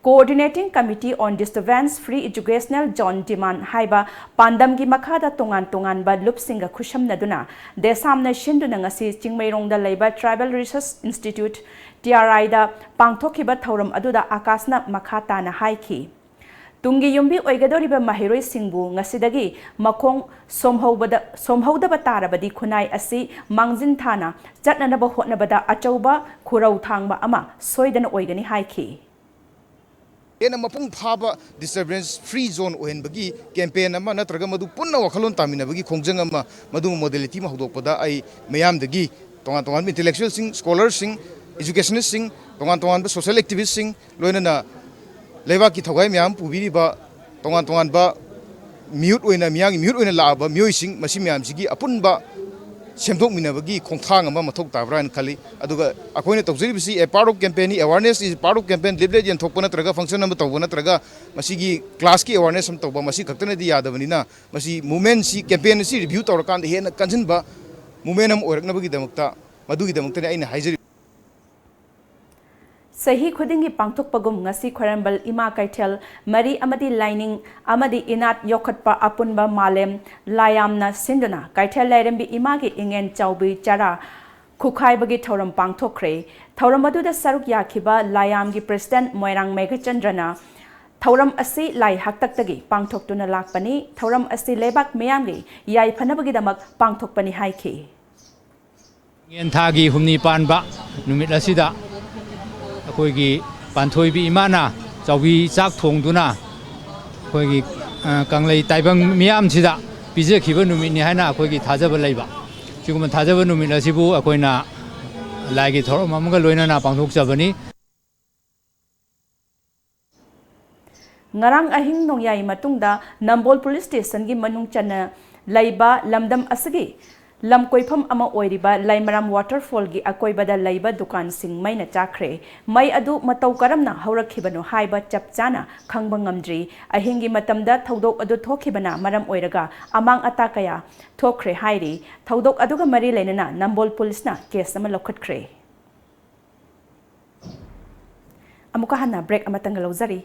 Coordinating Committee on Disturbance Free Educational Zone Demand ꯍꯥꯏꯕ ꯄꯥꯟꯗꯝꯒꯤ ꯃꯈꯥꯗ ꯇꯣꯉꯥꯟ ꯇꯣꯉꯥꯟꯕ ꯂꯨꯞꯁꯤꯡꯒ ꯈꯨꯠꯁꯝꯅꯗꯨꯅ ꯗꯦꯁꯥꯝꯅ ꯁꯤꯟꯗꯨꯅ ꯉꯁꯤ ꯆꯤꯡꯃꯩꯔꯣꯡꯗ ꯂꯩꯕ Tribal Research Institute, T R I ꯗ ꯄꯥꯡꯊꯣꯛꯈꯤꯕ ꯊꯧꯔꯝ ꯑꯗꯨꯗ ꯑꯀꯥꯁꯅ ꯃꯈꯥ ꯇꯥꯅ ꯍꯥꯏꯈꯤ꯫ ꯇꯨꯡꯒꯤ ꯌꯨꯝꯕꯤ ꯑꯣꯏꯒꯗꯧꯔꯤꯕ ꯃꯍꯩꯔꯣꯏꯁꯤꯡꯕꯨ ꯉꯁꯤꯗꯒꯤ ꯃꯈꯣꯡ ꯁꯣꯝꯍꯧꯕꯗ, ꯁꯣꯝꯍꯧꯗꯕ ꯇꯥꯔꯕꯗꯤ ꯈꯨꯟꯅꯥꯏ ꯑꯁꯤ ꯃꯥꯡꯖꯤꯟ ꯊꯥꯅ ꯆꯠꯅꯅꯕ ꯍꯣꯠꯅꯕꯗ ꯑꯆꯧꯕ ꯈꯨꯔꯧ ꯊꯥꯡꯕ ꯑꯃ ꯁꯣꯏꯗꯅ ꯑꯣꯏꯒꯅꯤ ꯍꯥꯏꯈꯤ꯫ ꯍꯦꯟꯅ ꯃꯄꯨꯡ ꯐꯥꯕ disturbance free zone ꯑꯣꯏꯍꯟꯕꯒꯤ campaign ꯑꯃ ꯅꯠꯇ꯭ꯔꯒ ꯃꯗꯨ ꯄꯨꯟꯅ ꯋꯥꯈꯜꯂꯣꯟ ꯇꯥꯃꯤꯟꯅꯕꯒꯤ ꯈꯣꯡꯖꯪ ꯑꯃ, ꯃꯗꯨꯒꯨꯝꯕ modality ꯑꯃ ꯍꯧꯗꯣꯛꯄꯗ ꯑꯩ ꯃꯤꯌꯥꯝꯗꯒꯤ ꯇꯣꯉꯥꯟ ꯇꯣꯉꯥꯟꯕ intellectualꯁꯤꯡ, scholarꯁꯤꯡ, educationistꯁꯤꯡ, ꯇꯣꯉꯥꯟ ꯇꯣꯉꯥꯟꯕ social activistꯁꯤꯡ, ꯂꯣꯏꯅꯅ ꯂꯩꯕꯥꯛꯀꯤ ꯊꯧꯒꯥꯏ ꯃꯌꯥꯝ ꯄꯨꯕꯤꯔꯤꯕ ꯇꯣꯉꯥꯟ ꯇꯣꯉꯥꯟꯕ ꯃꯤꯍꯨꯠ ꯑꯣꯏꯅ, ꯃꯤꯌꯥꯝꯒꯤ ꯃꯤꯍꯨꯠ ꯑꯣꯏꯅ ꯂꯥꯛꯑꯕ ꯃꯤꯑꯣꯏꯁꯤꯡ, ꯃꯁꯤ ꯃꯌꯥꯝꯁꯤꯒꯤ ꯑꯄꯨꯟꯕ ꯁꯦꯝꯗꯣꯛꯃꯤꯟꯅꯕꯒꯤ ꯈꯣꯡꯊꯥꯡ ꯑꯃ ꯃꯊꯧ ꯇꯥꯕ꯭ꯔꯥ ꯍꯥꯏꯅ ꯈꯜꯂꯤ꯫ ꯑꯗꯨꯒ ꯑꯩꯈꯣꯏꯅ ꯇꯧꯖꯔꯤꯕꯁꯤ a part of campaign, awareness is part of campaign, leaflet ꯌꯦꯟꯊꯣꯛꯄ ꯅꯠꯇ꯭ꯔꯒ function ꯑꯃ ꯇꯧꯕ ꯅꯠꯇ꯭ꯔꯒ ꯃꯁꯤꯒꯤ classꯀꯤ awareness ꯑꯃ ꯇꯧꯕ, ꯃꯁꯤ ꯈꯛꯇꯅꯗꯤ ꯌꯥꯗꯕꯅꯤꯅ, ꯃꯁꯤ movementꯁꯤ, campaign ꯑꯁꯤ review ꯇꯧꯔꯀꯥꯟꯗ ꯍꯦꯟꯅ ꯀꯟꯁꯤꯟꯕ movement ꯑꯃ ꯑꯣꯏꯔꯛꯅꯕꯒꯤꯗꯃꯛꯇ, ꯃꯗꯨꯒꯤꯗꯃꯛꯇꯅꯤ ꯑꯩꯅ ꯍꯥꯏꯖꯔꯤꯕ꯫ ꯆꯍꯤ ꯈꯨꯗꯤꯡꯒꯤ ꯄꯥꯡꯊꯣꯛꯄꯒꯨꯝ ꯉꯁꯤ ꯈ꯭ꯋꯥꯏꯔꯝꯕꯟ ꯏꯃꯥ ꯀꯩꯊꯦꯜ ꯃꯔꯤ ꯑꯃꯗꯤ ꯂꯥꯏꯅꯤꯡ ꯑꯃꯗꯤ ꯏꯅꯥꯠ ꯌꯣꯛꯈꯠꯄ ꯑꯄꯨꯟꯕ ꯃꯥꯂꯦꯝ ꯂꯥꯏꯌꯥꯝꯅ ꯁꯤꯟꯗꯨꯅ ꯀꯩꯊꯦꯜ ꯂꯥꯏꯔꯦꯝꯕꯤ ꯏꯃꯥꯒꯤ ꯏꯉꯦꯟ ꯆꯥꯎꯕꯤ ꯆꯔꯥ ꯈꯨꯈꯥꯏꯕꯒꯤ ꯊꯧꯔꯝ ꯄꯥꯡꯊꯣꯛꯈ꯭ꯔꯦ꯫ ꯊꯧꯔꯝ ꯑꯗꯨꯗ ꯁꯔꯨꯛ ꯌꯥꯈꯤꯕ ꯂꯥꯏꯌꯥꯝꯒꯤ president ꯃꯣꯏꯔꯥꯡ ꯃꯦꯘꯆꯟꯗ꯭ꯔꯅ ꯊꯧꯔꯝ ꯑꯁꯤ ꯂꯥꯏ ꯍꯥꯛꯇꯛꯇꯒꯤ ꯄꯥꯡꯊꯣꯛꯇꯨꯅ ꯂꯥꯛꯄꯅꯤ, ꯊꯧꯔꯝ ꯑꯁꯤ ꯂꯩꯕꯥꯛ ꯃꯤꯌꯥꯝꯒꯤ ꯌꯥꯏꯐꯅꯕꯒꯤꯗꯃꯛ ꯄꯥꯡꯊꯣꯛꯄꯅꯤ ꯍꯥꯏꯈꯤ꯫ ꯏꯉꯦꯟ ꯊꯥꯒꯤ ꯍꯨꯝꯅꯤ ꯄꯥꯟꯕ ꯅꯨꯃꯤꯠ ꯑꯁꯤꯗ ꯑꯩꯈꯣꯏꯒꯤ ꯄꯥꯟꯊꯣꯏꯕꯤ ꯏꯃꯥꯅ ꯆꯥꯎꯕꯤ ꯆꯥꯛ ꯊꯣꯡꯗꯨꯅ ꯑꯩꯈꯣꯏꯒꯤ ꯀꯪꯂꯩ ꯇꯥꯏꯕꯪ ꯃꯤꯌꯥꯝꯁꯤꯗ ꯄꯤꯖꯈꯤꯕ ꯅꯨꯃꯤꯠꯅꯤ ꯍꯥꯏꯅ ꯑꯩꯈꯣꯏꯒꯤ ꯊꯥꯖꯕ ꯂꯩꯕ꯫ ꯁꯤꯒꯨꯝꯕ ꯊꯥꯖꯕ ꯅꯨꯃꯤꯠ ꯑꯁꯤꯕꯨ ꯑꯩꯈꯣꯏꯅ ꯂꯥꯏꯒꯤ ꯊꯧꯔꯝ ꯑꯃꯒ ꯂꯣꯏꯅꯅ ꯄꯥꯡꯊꯣꯛꯆꯕꯅꯤ꯫ ꯉꯔꯥꯡ ꯑꯍꯤꯡ ꯅꯣꯡꯌꯥꯏ ꯃꯇꯨꯡꯗ ꯅꯝꯕꯣꯜ police stationꯒꯤ ꯃꯅꯨꯡ ꯆꯟꯅ ꯂꯩꯕ ꯂꯝꯗꯝ ꯑꯁꯤꯒꯤ ꯂꯝ ꯀꯣꯏꯐꯝ ꯑꯃ ꯑꯣꯏꯔꯤꯕ ꯂꯩꯃꯔꯥꯝ waterfallꯒꯤ ꯑꯀꯣꯏꯕꯗ ꯂꯩꯕ ꯗꯨꯀꯥꯟꯁꯤꯡ ꯃꯩꯅ ꯆꯥꯛꯈ꯭ꯔꯦ꯫ ꯃꯩ ꯑꯗꯨ ꯃꯇꯧ ꯀꯔꯝꯅ ꯍꯧꯔꯛꯈꯤꯕꯅꯣ ꯍꯥꯏꯕ ꯆꯞ ꯆꯥꯅ ꯈꯪꯕ ꯉꯝꯗ꯭ꯔꯤ꯫ ꯑꯍꯤꯡꯒꯤ ꯃꯇꯝꯗ ꯊꯧꯗꯣꯛ ꯑꯗꯨ ꯊꯣꯛꯈꯤꯕꯅ ꯃꯔꯝ ꯑꯣꯏꯔꯒ ꯑꯃꯥꯡ ꯑꯇꯥ ꯀꯌꯥ ꯊꯣꯛꯈ꯭ꯔꯦ ꯍꯥꯏꯔꯤ꯫ ꯊꯧꯗꯣꯛ ꯑꯗꯨꯒ ꯃꯔꯤ ꯂꯩꯅꯅ ꯅꯝꯕꯣꯜ ꯄꯨꯂꯤꯁꯅ ꯀꯦꯁ ꯑꯃ ꯂꯧꯈꯠꯈ꯭ꯔꯦ꯫ ꯑꯃꯨꯛꯀ ꯍꯟꯅ ꯕ꯭ꯔꯦꯛ ꯑꯃꯇꯪꯒ ꯂꯧꯖꯔꯤ꯫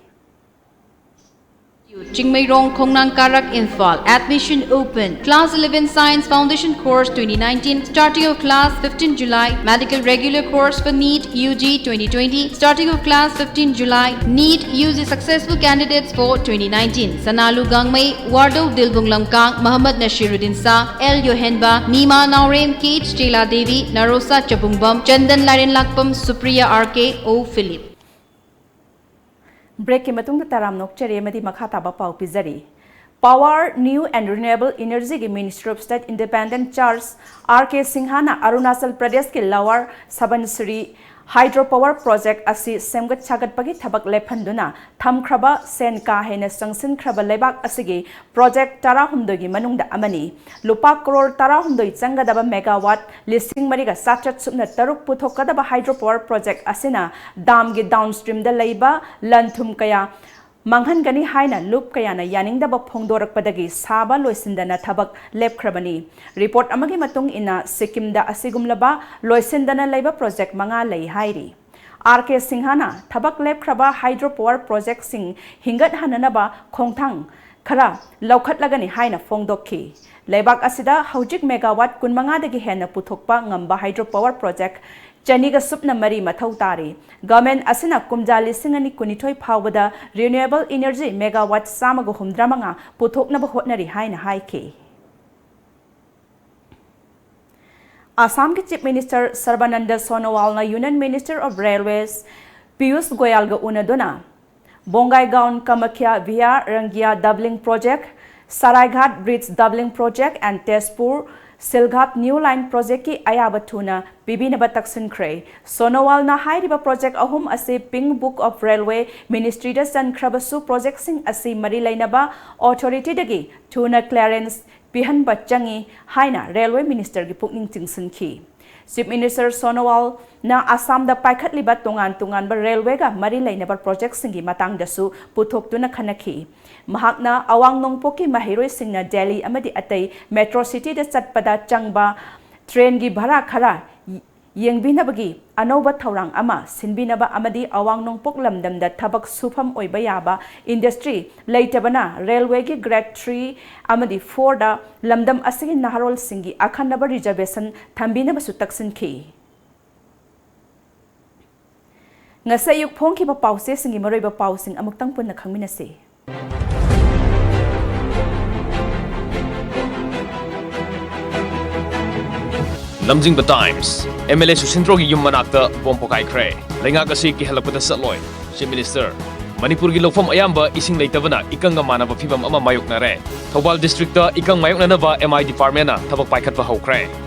ꯆꯤꯡꯃꯩꯔꯣꯡ, ꯈꯣꯡꯅꯥꯡ ꯀꯥꯔꯛ, Imphal. Admission open. Class eleven Science Foundation Course twenty nineteen. Starting of class fifteen July. Medical regular course for NEET UG twenty twenty. Starting of class fifteen July. NEET UG successful candidates for twenty nineteen. Sanalu Gangmei, Wardou Dilbung Lamkang, Muhammad Nashiruddin Shah, L Yohenba, Nima Naorem, Kate Stella Devi, Narosa Chabungbam, Chandan Lairenlakpam, Supriya R K, O Philip. ꯕ꯭ꯔꯦꯛꯀꯤ ꯃꯇꯨꯡꯗ ꯇꯔꯥꯝꯅ ꯑꯣꯛꯆꯔꯤ ꯑꯃꯗꯤ ꯃꯈꯥ ꯇꯥꯕ ꯄꯥꯎ ꯄꯤꯖꯔꯤ꯫ Power, New and Renewable Energyꯒꯤ Ministry of State Independent Charge R K ꯁꯤꯡꯍꯅ ꯑꯔꯨꯅꯥꯆꯜ ꯄ꯭ꯔꯗꯦꯁꯀꯤ Lower Subansiri Hydro Power Project ꯑꯁꯤ ꯁꯦꯝꯒꯠ ꯁꯥꯒꯠꯄꯒꯤ ꯊꯕꯛ ꯂꯦꯞꯍꯟꯗꯨꯅ ꯊꯝꯈ꯭ꯔꯕ ꯁꯦꯟ ꯀꯥ ꯍꯦꯟꯅ ꯆꯪꯁꯤꯟꯈ꯭ꯔꯕ ꯂꯩꯕꯥꯛ ꯑꯁꯤꯒꯤ project ꯇꯔꯥꯍꯨꯝꯗꯣꯏꯒꯤ ꯃꯅꯨꯡꯗ ꯑꯃꯅꯤ꯫ ꯂꯨꯄꯥ ꯀ꯭ꯔꯣꯔ ꯇꯔꯥꯍꯨꯝꯗꯣꯏ ꯆꯪꯒꯗꯕ megawatt ꯂꯤꯁꯤꯡ ꯃꯔꯤꯒ ꯆꯥꯇ꯭ꯔꯦꯠ ꯁꯨꯞꯅ ꯇꯔꯨꯛ ꯄꯨꯊꯣꯛꯀꯗꯕ hydro power project ꯑꯁꯤꯅ dam ꯒꯤ downstream ꯗ ꯂꯩꯕ ꯂꯟ ꯊꯨꯝ ꯀꯌꯥ ꯃꯥꯡꯍꯟꯒꯅꯤ ꯍꯥꯏꯅ ꯂꯨꯞ ꯀꯌꯥꯅ ꯌꯥꯅꯤꯡꯗꯕ ꯐꯣꯡꯗꯣꯔꯛꯄꯗꯒꯤ ꯁꯥꯕ ꯂꯣꯏꯁꯤꯟꯗꯅ ꯊꯕꯛ ꯂꯦꯞꯈ꯭ꯔꯕꯅꯤ꯫ Report ꯑꯃꯒꯤ ꯃꯇꯨꯡ ꯏꯟꯅ, ꯁꯤꯛꯀꯤꯝꯗ ꯑꯁꯤꯒꯨꯝꯂꯕ ꯂꯣꯏꯁꯤꯟꯗꯅ ꯂꯩꯕ project ꯃꯉꯥ ꯂꯩ ꯍꯥꯏꯔꯤ꯫ R K ꯁꯤꯡꯍꯅ ꯊꯕꯛ ꯂꯦꯞꯈ꯭ꯔꯕ hydro power project ꯁꯤꯡ ꯍꯤꯡꯒꯠꯍꯟꯅꯅꯕ ꯈꯣꯡꯊꯥꯡ ꯈꯔ ꯂꯧꯈꯠꯂꯒꯅꯤ ꯍꯥꯏꯅ ꯐꯣꯡꯗꯣꯛꯈꯤ꯫ ꯂꯩꯕꯥꯛ ꯑꯁꯤꯗ ꯍꯧꯖꯤꯛ megawatt ꯀꯨꯟꯃꯉꯥꯗꯒꯤ ꯍꯦꯟꯅ ꯄꯨꯊꯣꯛꯄ ꯉꯝꯕ hydro power project ꯆꯅꯤꯒ ꯁꯨꯞꯅ ꯃꯔꯤ ꯃꯊꯧ ꯇꯥꯔꯤ꯫ Government ꯑꯁꯤꯅ ꯀꯨꯝꯖꯥ ꯂꯤꯁꯤꯡ ꯑꯅꯤ ꯀꯨꯟꯅꯤꯊꯣꯏ ꯐꯥꯎꯕꯗ renewable energy megawatt ꯆꯥꯝꯃꯒ ꯍꯨꯝꯗ꯭ꯔꯥ ꯃꯉꯥ ꯄꯨꯊꯣꯛꯅꯕ ꯍꯣꯠꯅꯔꯤ ꯍꯥꯏꯅ ꯍꯥꯏꯈꯤ꯫ ꯑꯁꯥꯝꯒꯤ Chief Minister ꯁꯔꯕꯥꯅꯟꯗ ꯁꯣꯅꯣꯋꯥꯜꯅ Union Minister of Railways Piyush ꯒꯣꯌꯥꯜꯒ ꯎꯅꯗꯨꯅ ꯕꯣꯡꯒꯥꯏꯒꯥꯎꯟ, ꯀꯃꯈ꯭ꯌꯥ, ꯚꯤꯌꯥ, ꯔꯪꯒꯤꯌꯥ doubling project, Saraighat bridge doubling project and Tezpur Silghat new line project ꯀꯤ ꯑꯌꯥꯕ ꯊꯨꯅ ꯄꯤꯕꯤꯅꯕ ꯇꯛꯁꯤꯟꯈ꯭ꯔꯦ꯫ ꯁꯣꯅꯣꯋꯥꯜꯅ ꯍꯥꯏꯔꯤꯕ project ꯑꯍꯨꯝ ꯑꯁꯤ Pink Book of Railway Ministry the ꯆꯟꯈ꯭ꯔꯕꯁꯨ, project ꯁꯤꯡ ꯑꯁꯤ ꯃꯔꯤ ꯂꯩꯅꯕ authority ꯗꯒꯤ ꯊꯨꯅ clearance ꯄꯤꯍꯟꯕ ꯆꯪꯏ ꯍꯥꯏꯅ ꯔꯦꯜꯋꯦ ꯃꯤꯅꯤꯁꯇꯔꯒꯤ ꯄꯨꯛꯅꯤꯡ ꯆꯤꯡꯁꯤꯟꯈꯤ꯫ ꯆꯤꯐ ꯃꯤꯅꯤꯁꯇꯔ ꯁꯣꯅꯣꯋꯥꯜꯅ ꯑꯁꯥꯝꯗ ꯄꯥꯏꯈꯠꯂꯤꯕ ꯇꯣꯉꯥꯟ ꯇꯣꯉꯥꯟꯕ ꯔꯦꯜꯋꯦꯒ ꯃꯔꯤ ꯂꯩꯅꯕ ꯄ꯭ꯔꯣꯖꯦꯛꯁꯤꯡꯒꯤ ꯃꯇꯥꯡꯗꯁꯨ ꯄꯨꯊꯣꯛꯇꯨꯅ ꯈꯟꯅꯈꯤ꯫ ꯃꯍꯥꯛꯅ ꯑꯋꯥꯡ ꯅꯣꯡꯄꯣꯛꯀꯤ ꯃꯍꯩꯔꯣꯏꯁꯤꯡꯅ ꯗꯦꯜꯂꯤ ꯑꯃꯗꯤ ꯑꯇꯩ ꯃꯦꯇ꯭ꯔꯣ ꯁꯤꯇꯤꯗ ꯆꯠꯄꯗ ꯆꯪꯕ ꯇ꯭ꯔꯦꯟꯒꯤ ꯚꯔꯥ ꯈꯔ ꯌꯦꯡꯕꯤꯅꯕꯒꯤ ꯑꯅꯧꯕ ꯊꯧꯔꯥꯡ ꯑꯃ ꯁꯤꯟꯕꯤꯅꯕ ꯑꯃꯗꯤ ꯑꯋꯥꯡ ꯅꯣꯡꯄꯣꯛ ꯂꯝꯗꯝꯗ ꯊꯕꯛ ꯁꯨꯐꯝ ꯑꯣꯏꯕ ꯌꯥꯕ ꯏꯟꯗꯁꯇ꯭ꯔꯤ ꯂꯩꯇꯕꯅ ꯔꯦꯜꯋꯦꯒꯤ ꯒ꯭ꯔꯦꯗ ꯊ꯭ꯔꯤ ꯑꯃꯗꯤ ꯐꯣꯔꯗ ꯂꯝꯗꯝ ꯑꯁꯤꯒꯤ ꯅꯍꯥꯔꯣꯜꯁꯤꯡꯒꯤ ꯑꯈꯟꯅꯕ ꯔꯤꯖꯔꯕꯦꯁꯟ ꯊꯝꯕꯤꯅꯕꯁꯨ ꯇꯛꯁꯤꯟꯈꯤ꯫ ꯉꯁꯤ ꯑꯌꯨꯛ ꯐꯣꯡꯈꯤꯕ ꯄꯥꯎꯆꯦꯁꯤꯡꯒꯤ ꯃꯔꯨꯑꯣꯏꯕ ꯄꯥꯎꯁꯤꯡ ꯑꯃꯨꯛꯇꯪ ꯄꯨꯟꯅ ꯈꯪꯃꯤꯟꯅꯁꯤ꯫ ꯂꯝꯖꯤꯡꯕ ꯇꯥꯏꯝꯁ꯫ ꯑꯦꯝ ꯑꯦꯜ ꯑꯦ ꯁꯨꯁꯤꯟꯗ꯭ꯔꯣꯒꯤ ꯌꯨꯝ ꯃꯅꯥꯛꯇ ꯕꯣꯝ ꯄꯣꯈꯥꯏꯈ꯭ꯔꯦ꯫ ꯂꯩꯉꯥꯛ ꯑꯁꯤ ꯀꯤꯍꯜꯂꯛꯄꯗ ꯆꯠꯂꯣꯏ꯫ Chief minister. ꯃꯅꯤꯄꯨꯔꯒꯤ ꯂꯧꯐꯝ ꯑꯌꯥꯝꯕ ꯏꯁꯤꯡ ꯂꯩꯇꯕꯅ ꯏꯀꯪꯒ ꯃꯥꯟꯅꯕ ꯐꯤꯕꯝ ꯑꯃ ꯃꯥꯌꯣꯛꯅꯔꯦ꯫ ꯊꯧꯕꯥꯜ ꯗꯤꯁꯇ꯭ꯔꯤꯛꯇ ꯏꯀꯪ ꯃꯥꯌꯣꯛꯅꯅꯕ ꯑꯦꯝ ꯑꯥꯏ ꯗꯤꯄꯥꯔꯠꯃꯦꯟꯅ ꯊꯕꯛ ꯄꯥꯏꯈꯠꯄ ꯍꯧꯈ꯭ꯔꯦ꯫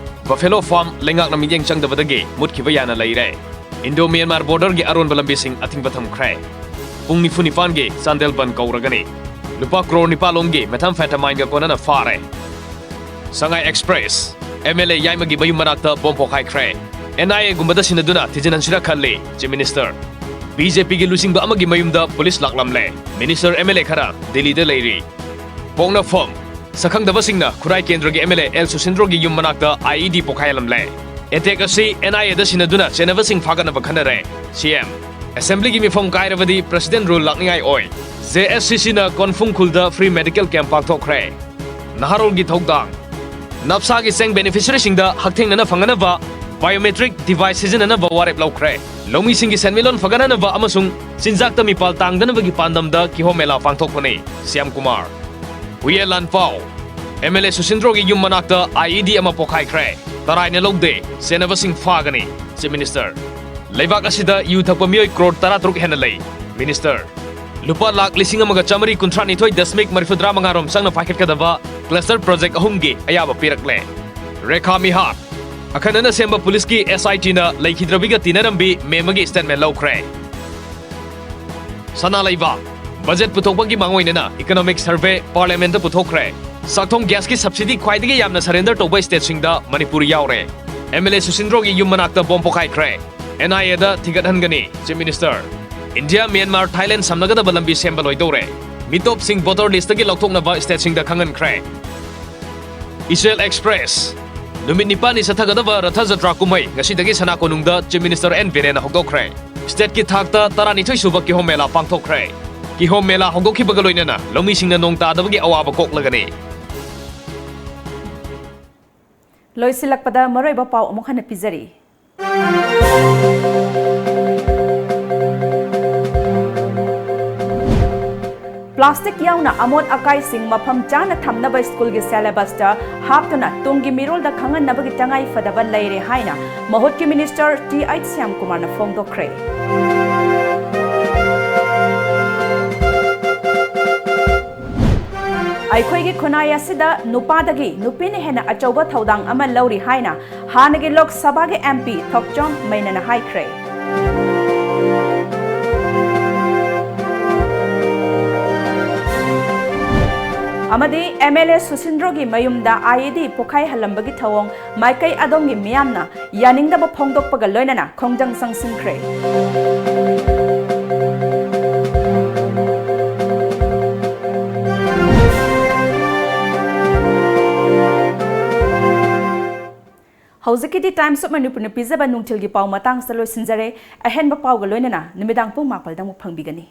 ꯕꯐꯦꯂꯣ ꯐꯥꯔꯝ ꯂꯩꯉꯥꯛꯅ ꯃꯤꯠꯌꯦꯡ ꯆꯪꯗꯕꯗꯒꯤ ꯃꯨꯠꯈꯤꯕ ꯌꯥꯅ ꯂꯩꯔꯦ꯫ ꯏꯟꯗꯣ ꯃ꯭ꯌꯥꯟꯃꯥꯔ ꯕꯣꯔꯗꯔꯒꯤ ꯑꯔꯣꯟꯕ ꯂꯝꯕꯤꯁꯤꯡ ꯑꯊꯤꯡꯕ ꯊꯝꯈ꯭ꯔꯦ꯫ ꯄꯨꯡ ꯅꯤꯐꯨ ꯅꯤꯄꯥꯟꯒꯤ ꯆꯥꯟꯗꯦꯜ ꯕꯟ ꯀꯧꯔꯒꯅꯤ꯫ ꯂꯨꯄꯥ ꯀ꯭ꯔꯣꯔ ꯅꯤꯄꯥꯜ ꯂꯣꯝꯒꯤ ꯃꯦꯊꯥꯝꯐꯦꯇꯥꯃꯥꯏꯟꯒ ꯀꯣꯟꯅꯅ ꯐꯥꯔꯦ꯫ ꯁꯉꯥꯏ ꯑꯦꯛꯁꯄ꯭ꯔꯦꯁ꯫ ꯑꯦꯝ ꯑꯦꯜ ꯑꯦ ꯌꯥꯏꯃꯒꯤ ꯃꯌꯨꯝ ꯃꯅꯥꯛꯇ ꯕꯣꯝ ꯄꯣꯈꯥꯏꯈ꯭ꯔꯦ꯫ ꯑꯦꯟ ꯑꯥꯏ ꯑꯦꯒꯨꯝꯕꯗ ꯁꯤꯟꯅꯗꯨꯅ ꯊꯤꯖꯤꯟꯍꯟꯁꯤꯔ ꯈꯜꯂꯤ, ꯆꯤꯐ ꯃꯤꯅꯤꯁꯇꯔ꯫ ꯕꯤ ꯖꯦ ꯄꯤꯒꯤ ꯂꯨꯆꯤꯡꯕ ꯑꯃꯒꯤ ꯃꯌꯨꯝꯗ ꯄꯨꯂꯤꯁ ꯂꯥꯛꯂꯝꯂꯦ꯫ ꯃꯤꯅꯤꯁꯇꯔ, ꯑꯦꯝ ꯑꯦꯜ ꯑꯦ ꯈꯔ ꯗꯤꯜꯂꯤꯗ ꯂꯩꯔꯤ꯫ ꯄꯣꯛꯅꯐꯝ꯫ ꯁꯛꯈꯪꯗꯕꯁꯤꯡꯅ ꯈꯨꯔꯥꯏ ꯀꯦꯟꯗ꯭ꯔꯒꯤ ꯑꯦꯝ ꯑꯦꯜ ꯑꯦ ꯑꯦꯜ ꯁꯨꯁꯤꯟꯗ꯭ꯔꯣꯒꯤ ꯌꯨꯝ ꯃꯅꯥꯛꯇ ꯑꯥꯏ ꯏ ꯗꯤ ꯄꯣꯈꯥꯏꯍꯜꯂꯝꯂꯦ꯫ ꯑꯦꯇꯦꯛ ꯑꯁꯤ ꯑꯦꯟ ꯑꯥꯏ ꯑꯦꯗ ꯁꯤꯟꯅꯗꯨꯅ ꯆꯦꯟꯅꯕꯁꯤꯡ ꯐꯥꯒꯠꯅꯕ ꯈꯟꯅꯔꯦ꯫ C M. ꯑꯦꯁꯦꯝꯕ꯭ꯂꯤꯒꯤ ꯃꯤꯐꯝ ꯀꯥꯏꯔꯕꯗꯤ ꯄ꯭ꯔꯦꯁꯤꯗꯦꯟ ꯔꯨꯜ ꯂꯥꯛꯅꯤꯡꯉꯥꯏ ꯑꯣꯏ꯫ ꯖꯦ ꯑꯦꯁ ꯁꯤ ꯁꯤꯅ ꯀꯣꯟꯐꯨꯡ ꯈꯨꯜꯗ ꯐ꯭ꯔꯤ ꯃꯦꯗꯤꯀꯦꯜ ꯀꯦꯝꯞ ꯄꯥꯡꯊꯣꯛꯈ꯭ꯔꯦ꯫ ꯅꯍꯥꯔꯣꯜꯒꯤ ꯊꯧꯗꯥꯡ꯫ ꯅꯞꯁꯥꯒꯤ ꯆꯦꯡ ꯕꯦꯅꯤꯐꯤꯁꯔꯤꯁꯤꯡꯗ ꯍꯛꯊꯦꯡꯅꯅ ꯐꯪꯅꯅꯕ ꯕꯥꯏꯑꯣꯃꯦꯇ꯭ꯔꯤꯛ ꯗꯤꯚꯥꯏꯁ ꯁꯤꯖꯤꯟꯅꯅꯕ ꯋꯥꯔꯦꯞ ꯂꯧꯈ꯭ꯔꯦ꯫ ꯂꯧꯃꯤꯁꯤꯡꯒꯤ ꯁꯦꯟꯃꯤꯠꯂꯣꯟ ꯐꯒꯠꯅꯅꯕ ꯑꯃꯁꯨꯡ ꯆꯤꯟꯖꯥꯛꯇ ꯃꯤꯄꯥꯜ ꯇꯥꯡꯗꯅꯕꯒꯤ ꯄꯥꯟꯗꯝꯗ ꯀꯤꯍꯣꯝ ꯃꯦꯂꯥ ꯄꯥꯡꯊꯣꯛꯄꯅꯤ꯫ ꯁ꯭ꯌꯥꯝ ꯀꯨꯃꯥꯔ꯫ ꯍꯨꯌꯦꯟ ꯂꯥꯟꯄꯥꯎ꯫ ꯑꯦꯝ ꯑꯦꯜ ꯑꯦ ꯁꯨꯁꯤꯟꯗ꯭ꯔꯣꯒꯤ ꯌꯨꯝ ꯃꯅꯥꯛꯇ ꯑꯥꯏ ꯏ ꯗꯤ ꯑꯃ ꯄꯣꯈꯥꯏꯈ꯭ꯔꯦ꯫ ꯇꯔꯥꯏꯅ ꯂꯧꯗꯦ꯫ ꯆꯦꯟꯅꯕꯁꯤꯡ ꯐꯥꯒꯅꯤ꯫ Chief minister. ꯂꯩꯕꯥꯛ ꯑꯁꯤꯗ ꯌꯨ ꯊꯛꯄ ꯃꯤꯑꯣꯏ ꯀ꯭ꯔꯣꯔ ꯇꯔꯥꯇꯔꯨꯛ ꯍꯦꯟꯅ ꯂꯩ꯫ ꯃꯤꯅꯤꯁꯇꯔ꯫ ꯂꯨꯄꯥ ꯂꯥꯈ ꯂꯤꯁꯤꯡ ꯑꯃꯒ ꯆꯥꯃꯔꯤ ꯀꯨꯟꯊ꯭ꯔꯥ ꯅꯤꯊꯣꯏ ꯗꯁꯃꯤꯛ ꯃꯔꯤꯐꯨꯇꯔꯥ ꯃꯉꯥ ꯔꯣꯝ ꯆꯪꯅ ꯄꯥꯏꯈꯠꯀꯗꯕ ꯀ꯭ꯂꯁꯇꯔ ꯄ꯭ꯔꯣꯖꯦꯛ ꯑꯍꯨꯝꯒꯤ ꯑꯌꯥꯕ ꯄꯤꯔꯛꯂꯦ꯫ ꯔꯦꯈꯥ ꯃꯤꯍꯥꯠ꯫ ꯑꯈꯟꯅꯅ ꯁꯦꯝꯕ ꯄꯨꯂꯤꯁꯀꯤ ꯑꯦꯁ ꯑꯥꯏ ꯇꯤꯅ ꯂꯩꯈꯤꯗ꯭ꯔꯕꯤꯒ ꯇꯤꯅꯔꯝꯕꯤ ꯃꯦꯝ ꯑꯃꯒꯤ ꯁ꯭ꯇꯦꯠꯃꯦꯟ ꯂꯧꯈ꯭ꯔꯦ꯫ ꯁꯅꯥ ꯂꯩꯕꯥꯛ꯫ ꯕꯖꯦꯠ ꯄꯨꯊꯣꯛꯄꯒꯤ ꯃꯥꯡꯑꯣꯏꯅꯅ ꯏꯀꯣꯅꯣꯃꯤꯛ ꯁꯔꯚꯦ ꯄꯥꯔꯂꯤꯌꯥꯃꯦꯟꯠꯇ ꯄꯨꯊꯣꯛꯈ꯭ꯔꯦ꯫ ꯆꯥꯛꯊꯣꯡ ꯒ꯭ꯌꯥꯁꯀꯤ ꯁꯕꯁꯤꯗꯤ ꯈ꯭ꯋꯥꯏꯗꯒꯤ ꯌꯥꯝꯅ ꯁꯔꯦꯟꯗꯔ ꯇꯧꯕ ꯁ꯭ꯇꯦꯠꯁꯤꯡꯗ ꯃꯅꯤꯄꯨꯔ ꯌꯥꯎꯔꯦ꯫ ꯑꯦꯝ ꯑꯦꯜ ꯑꯦ ꯁꯨꯁꯤꯟꯗ꯭ꯔꯣꯒꯤ ꯌꯨꯝ ꯃꯅꯥꯛꯇ ꯕꯣꯝ ꯄꯣꯈꯥꯏꯈ꯭ꯔꯦ꯫ ꯑꯦꯟ ꯑꯥꯏ ꯑꯦꯗ ꯊꯤꯒꯠꯍꯟꯒꯅꯤ, Chief Minister꯫ India, Myanmar, Thailand ꯁꯝꯅꯒꯗꯕ ꯂꯝꯕꯤ ꯁꯦꯝꯕ ꯂꯣꯏꯗꯧꯔꯦ꯫ ꯃꯤꯇꯣꯞꯁꯤꯡ ꯚꯣꯇꯔ ꯂꯤꯁꯇꯒꯤ ꯂꯧꯊꯣꯛꯅꯕ ꯁ꯭ꯇꯦꯠꯁꯤꯡꯗ ꯈꯪꯍꯟꯈ꯭ꯔꯦ꯫ ꯏꯆꯦꯜ ꯑꯦꯛꯁꯄ꯭ꯔꯦꯁ꯫ ꯅꯨꯃꯤꯠ ꯅꯤꯄꯥꯟꯅꯤ ꯆꯠꯊꯒꯗꯕ ꯔꯊ ꯖꯇ꯭ꯔꯥ ꯀꯨꯝꯍꯩ ꯉꯁꯤꯗꯒꯤ ꯁꯅꯥ ꯀꯣꯅꯨꯡꯗ Chief Minister ꯑꯦꯟ ꯕꯤꯔꯦꯟꯅ ꯍꯧꯗꯣꯛꯈ꯭ꯔꯦ꯫ ꯁ꯭ꯇꯦꯠꯀꯤ ꯊꯥꯛꯇ ꯇꯔꯥꯅꯤꯊꯣꯏ ꯁꯨꯕ ꯀꯤꯍꯣꯝ ꯃꯦꯂꯥ ꯄꯥꯡꯊꯣꯛꯈ꯭ꯔꯦ꯫ ꯀꯤꯍꯣꯝ ꯃꯦꯂꯥ ꯍꯧꯗꯣꯛꯈꯤꯕꯒ ꯂꯣꯏꯅꯅ ꯂꯧꯃꯤꯁꯤꯡꯅ ꯅꯣꯡ ꯇꯥꯗꯕꯒꯤ ꯑꯋꯥꯕ ꯀꯣꯛꯂꯒꯅꯤ꯫ ꯂꯣꯏꯁꯤꯜꯂꯛꯄꯗ ꯃꯔꯨꯑꯣꯏꯕ ꯄꯥꯎ ꯑꯃꯨꯛ ꯍꯟꯅ ꯄꯤꯖꯔꯤ꯫ ꯄ꯭ꯂꯥꯁꯇꯤꯛ ꯌꯥꯎꯅ ꯑꯃꯣꯠ ꯑꯀꯥꯏꯁꯤꯡ ꯃꯐꯝ ꯆꯥꯅ ꯊꯝꯅꯕ ꯁ꯭ꯀꯨꯜꯒꯤ ꯁꯦꯂꯦꯕꯁꯇ ꯍꯥꯞꯇꯨꯅ ꯇꯨꯡꯒꯤ ꯃꯤꯔꯣꯜꯗ ꯈꯪꯍꯟꯅꯕꯒꯤ ꯇꯉꯥꯏ ꯐꯗꯕ ꯂꯩꯔꯦ ꯍꯥꯏꯅ ꯃꯍꯨꯠꯀꯤ ꯃꯤꯅꯤꯁꯇꯔ ꯇꯤ ꯑꯩꯆ ꯁ꯭ꯌꯥꯝꯀꯨꯃꯥꯔꯅ ꯐꯣꯡꯗꯣꯛꯈ꯭ꯔꯦ꯫ ꯑꯩꯈꯣꯏꯒꯤ ꯈꯨꯟꯅꯥꯏ ꯑꯁꯤꯗ ꯅꯨꯄꯥꯗꯒꯤ ꯅꯨꯄꯤꯅ ꯍꯦꯟꯅ ꯑꯆꯧꯕ ꯊꯧꯗꯥꯡ ꯑꯃ ꯂꯧꯔꯤ ꯍꯥꯏꯅ ꯍꯥꯟꯅꯒꯤ ꯂꯣꯛ ꯁꯚꯥꯒꯤ ꯑꯦꯝ ꯄꯤ ꯊꯣꯛꯆꯣꯝ ꯃꯩꯅꯥꯅ ꯍꯥꯏꯈ꯭ꯔꯦ꯫ ꯑꯃꯗꯤ ꯑꯦꯝ ꯑꯦꯜ ꯑꯦ ꯁꯨꯁꯤꯟꯗ꯭ꯔꯣꯒꯤ ꯃꯌꯨꯝꯗ ꯑꯥꯏ ꯏ ꯗꯤ ꯄꯣꯈꯥꯏꯍꯜꯂꯝꯕꯒꯤ ꯊꯧꯑꯣꯡ ꯃꯥꯏꯀꯩ ꯑꯗꯣꯝꯒꯤ ꯃꯤꯌꯥꯝꯅ ꯌꯥꯅꯤꯡꯗꯕ ꯐꯣꯡꯗꯣꯛꯄꯒ ꯂꯣꯏꯅꯅ ꯈꯣꯡꯖꯪ ꯆꯪꯁꯤꯟꯈ꯭ꯔꯦ꯫ ꯍꯧꯖꯤꯛꯀꯤꯗꯤ Times of Manipurꯅ ꯄꯤꯖꯕ ꯅꯨꯡꯊꯤꯜꯒꯤ ꯄꯥꯎ ꯃꯇꯥꯡꯁꯤꯗ ꯂꯣꯏꯁꯤꯟꯖꯔꯦ꯫ ꯑꯍꯦꯟꯕ ꯄꯥꯎꯒ ꯂꯣꯏꯅꯅ ꯅꯨꯃꯤꯗꯥꯡ ꯄꯨꯡ ꯃꯥꯄꯜꯗ ꯑꯃꯨꯛ ꯐꯪꯕꯤꯒꯅꯤ꯫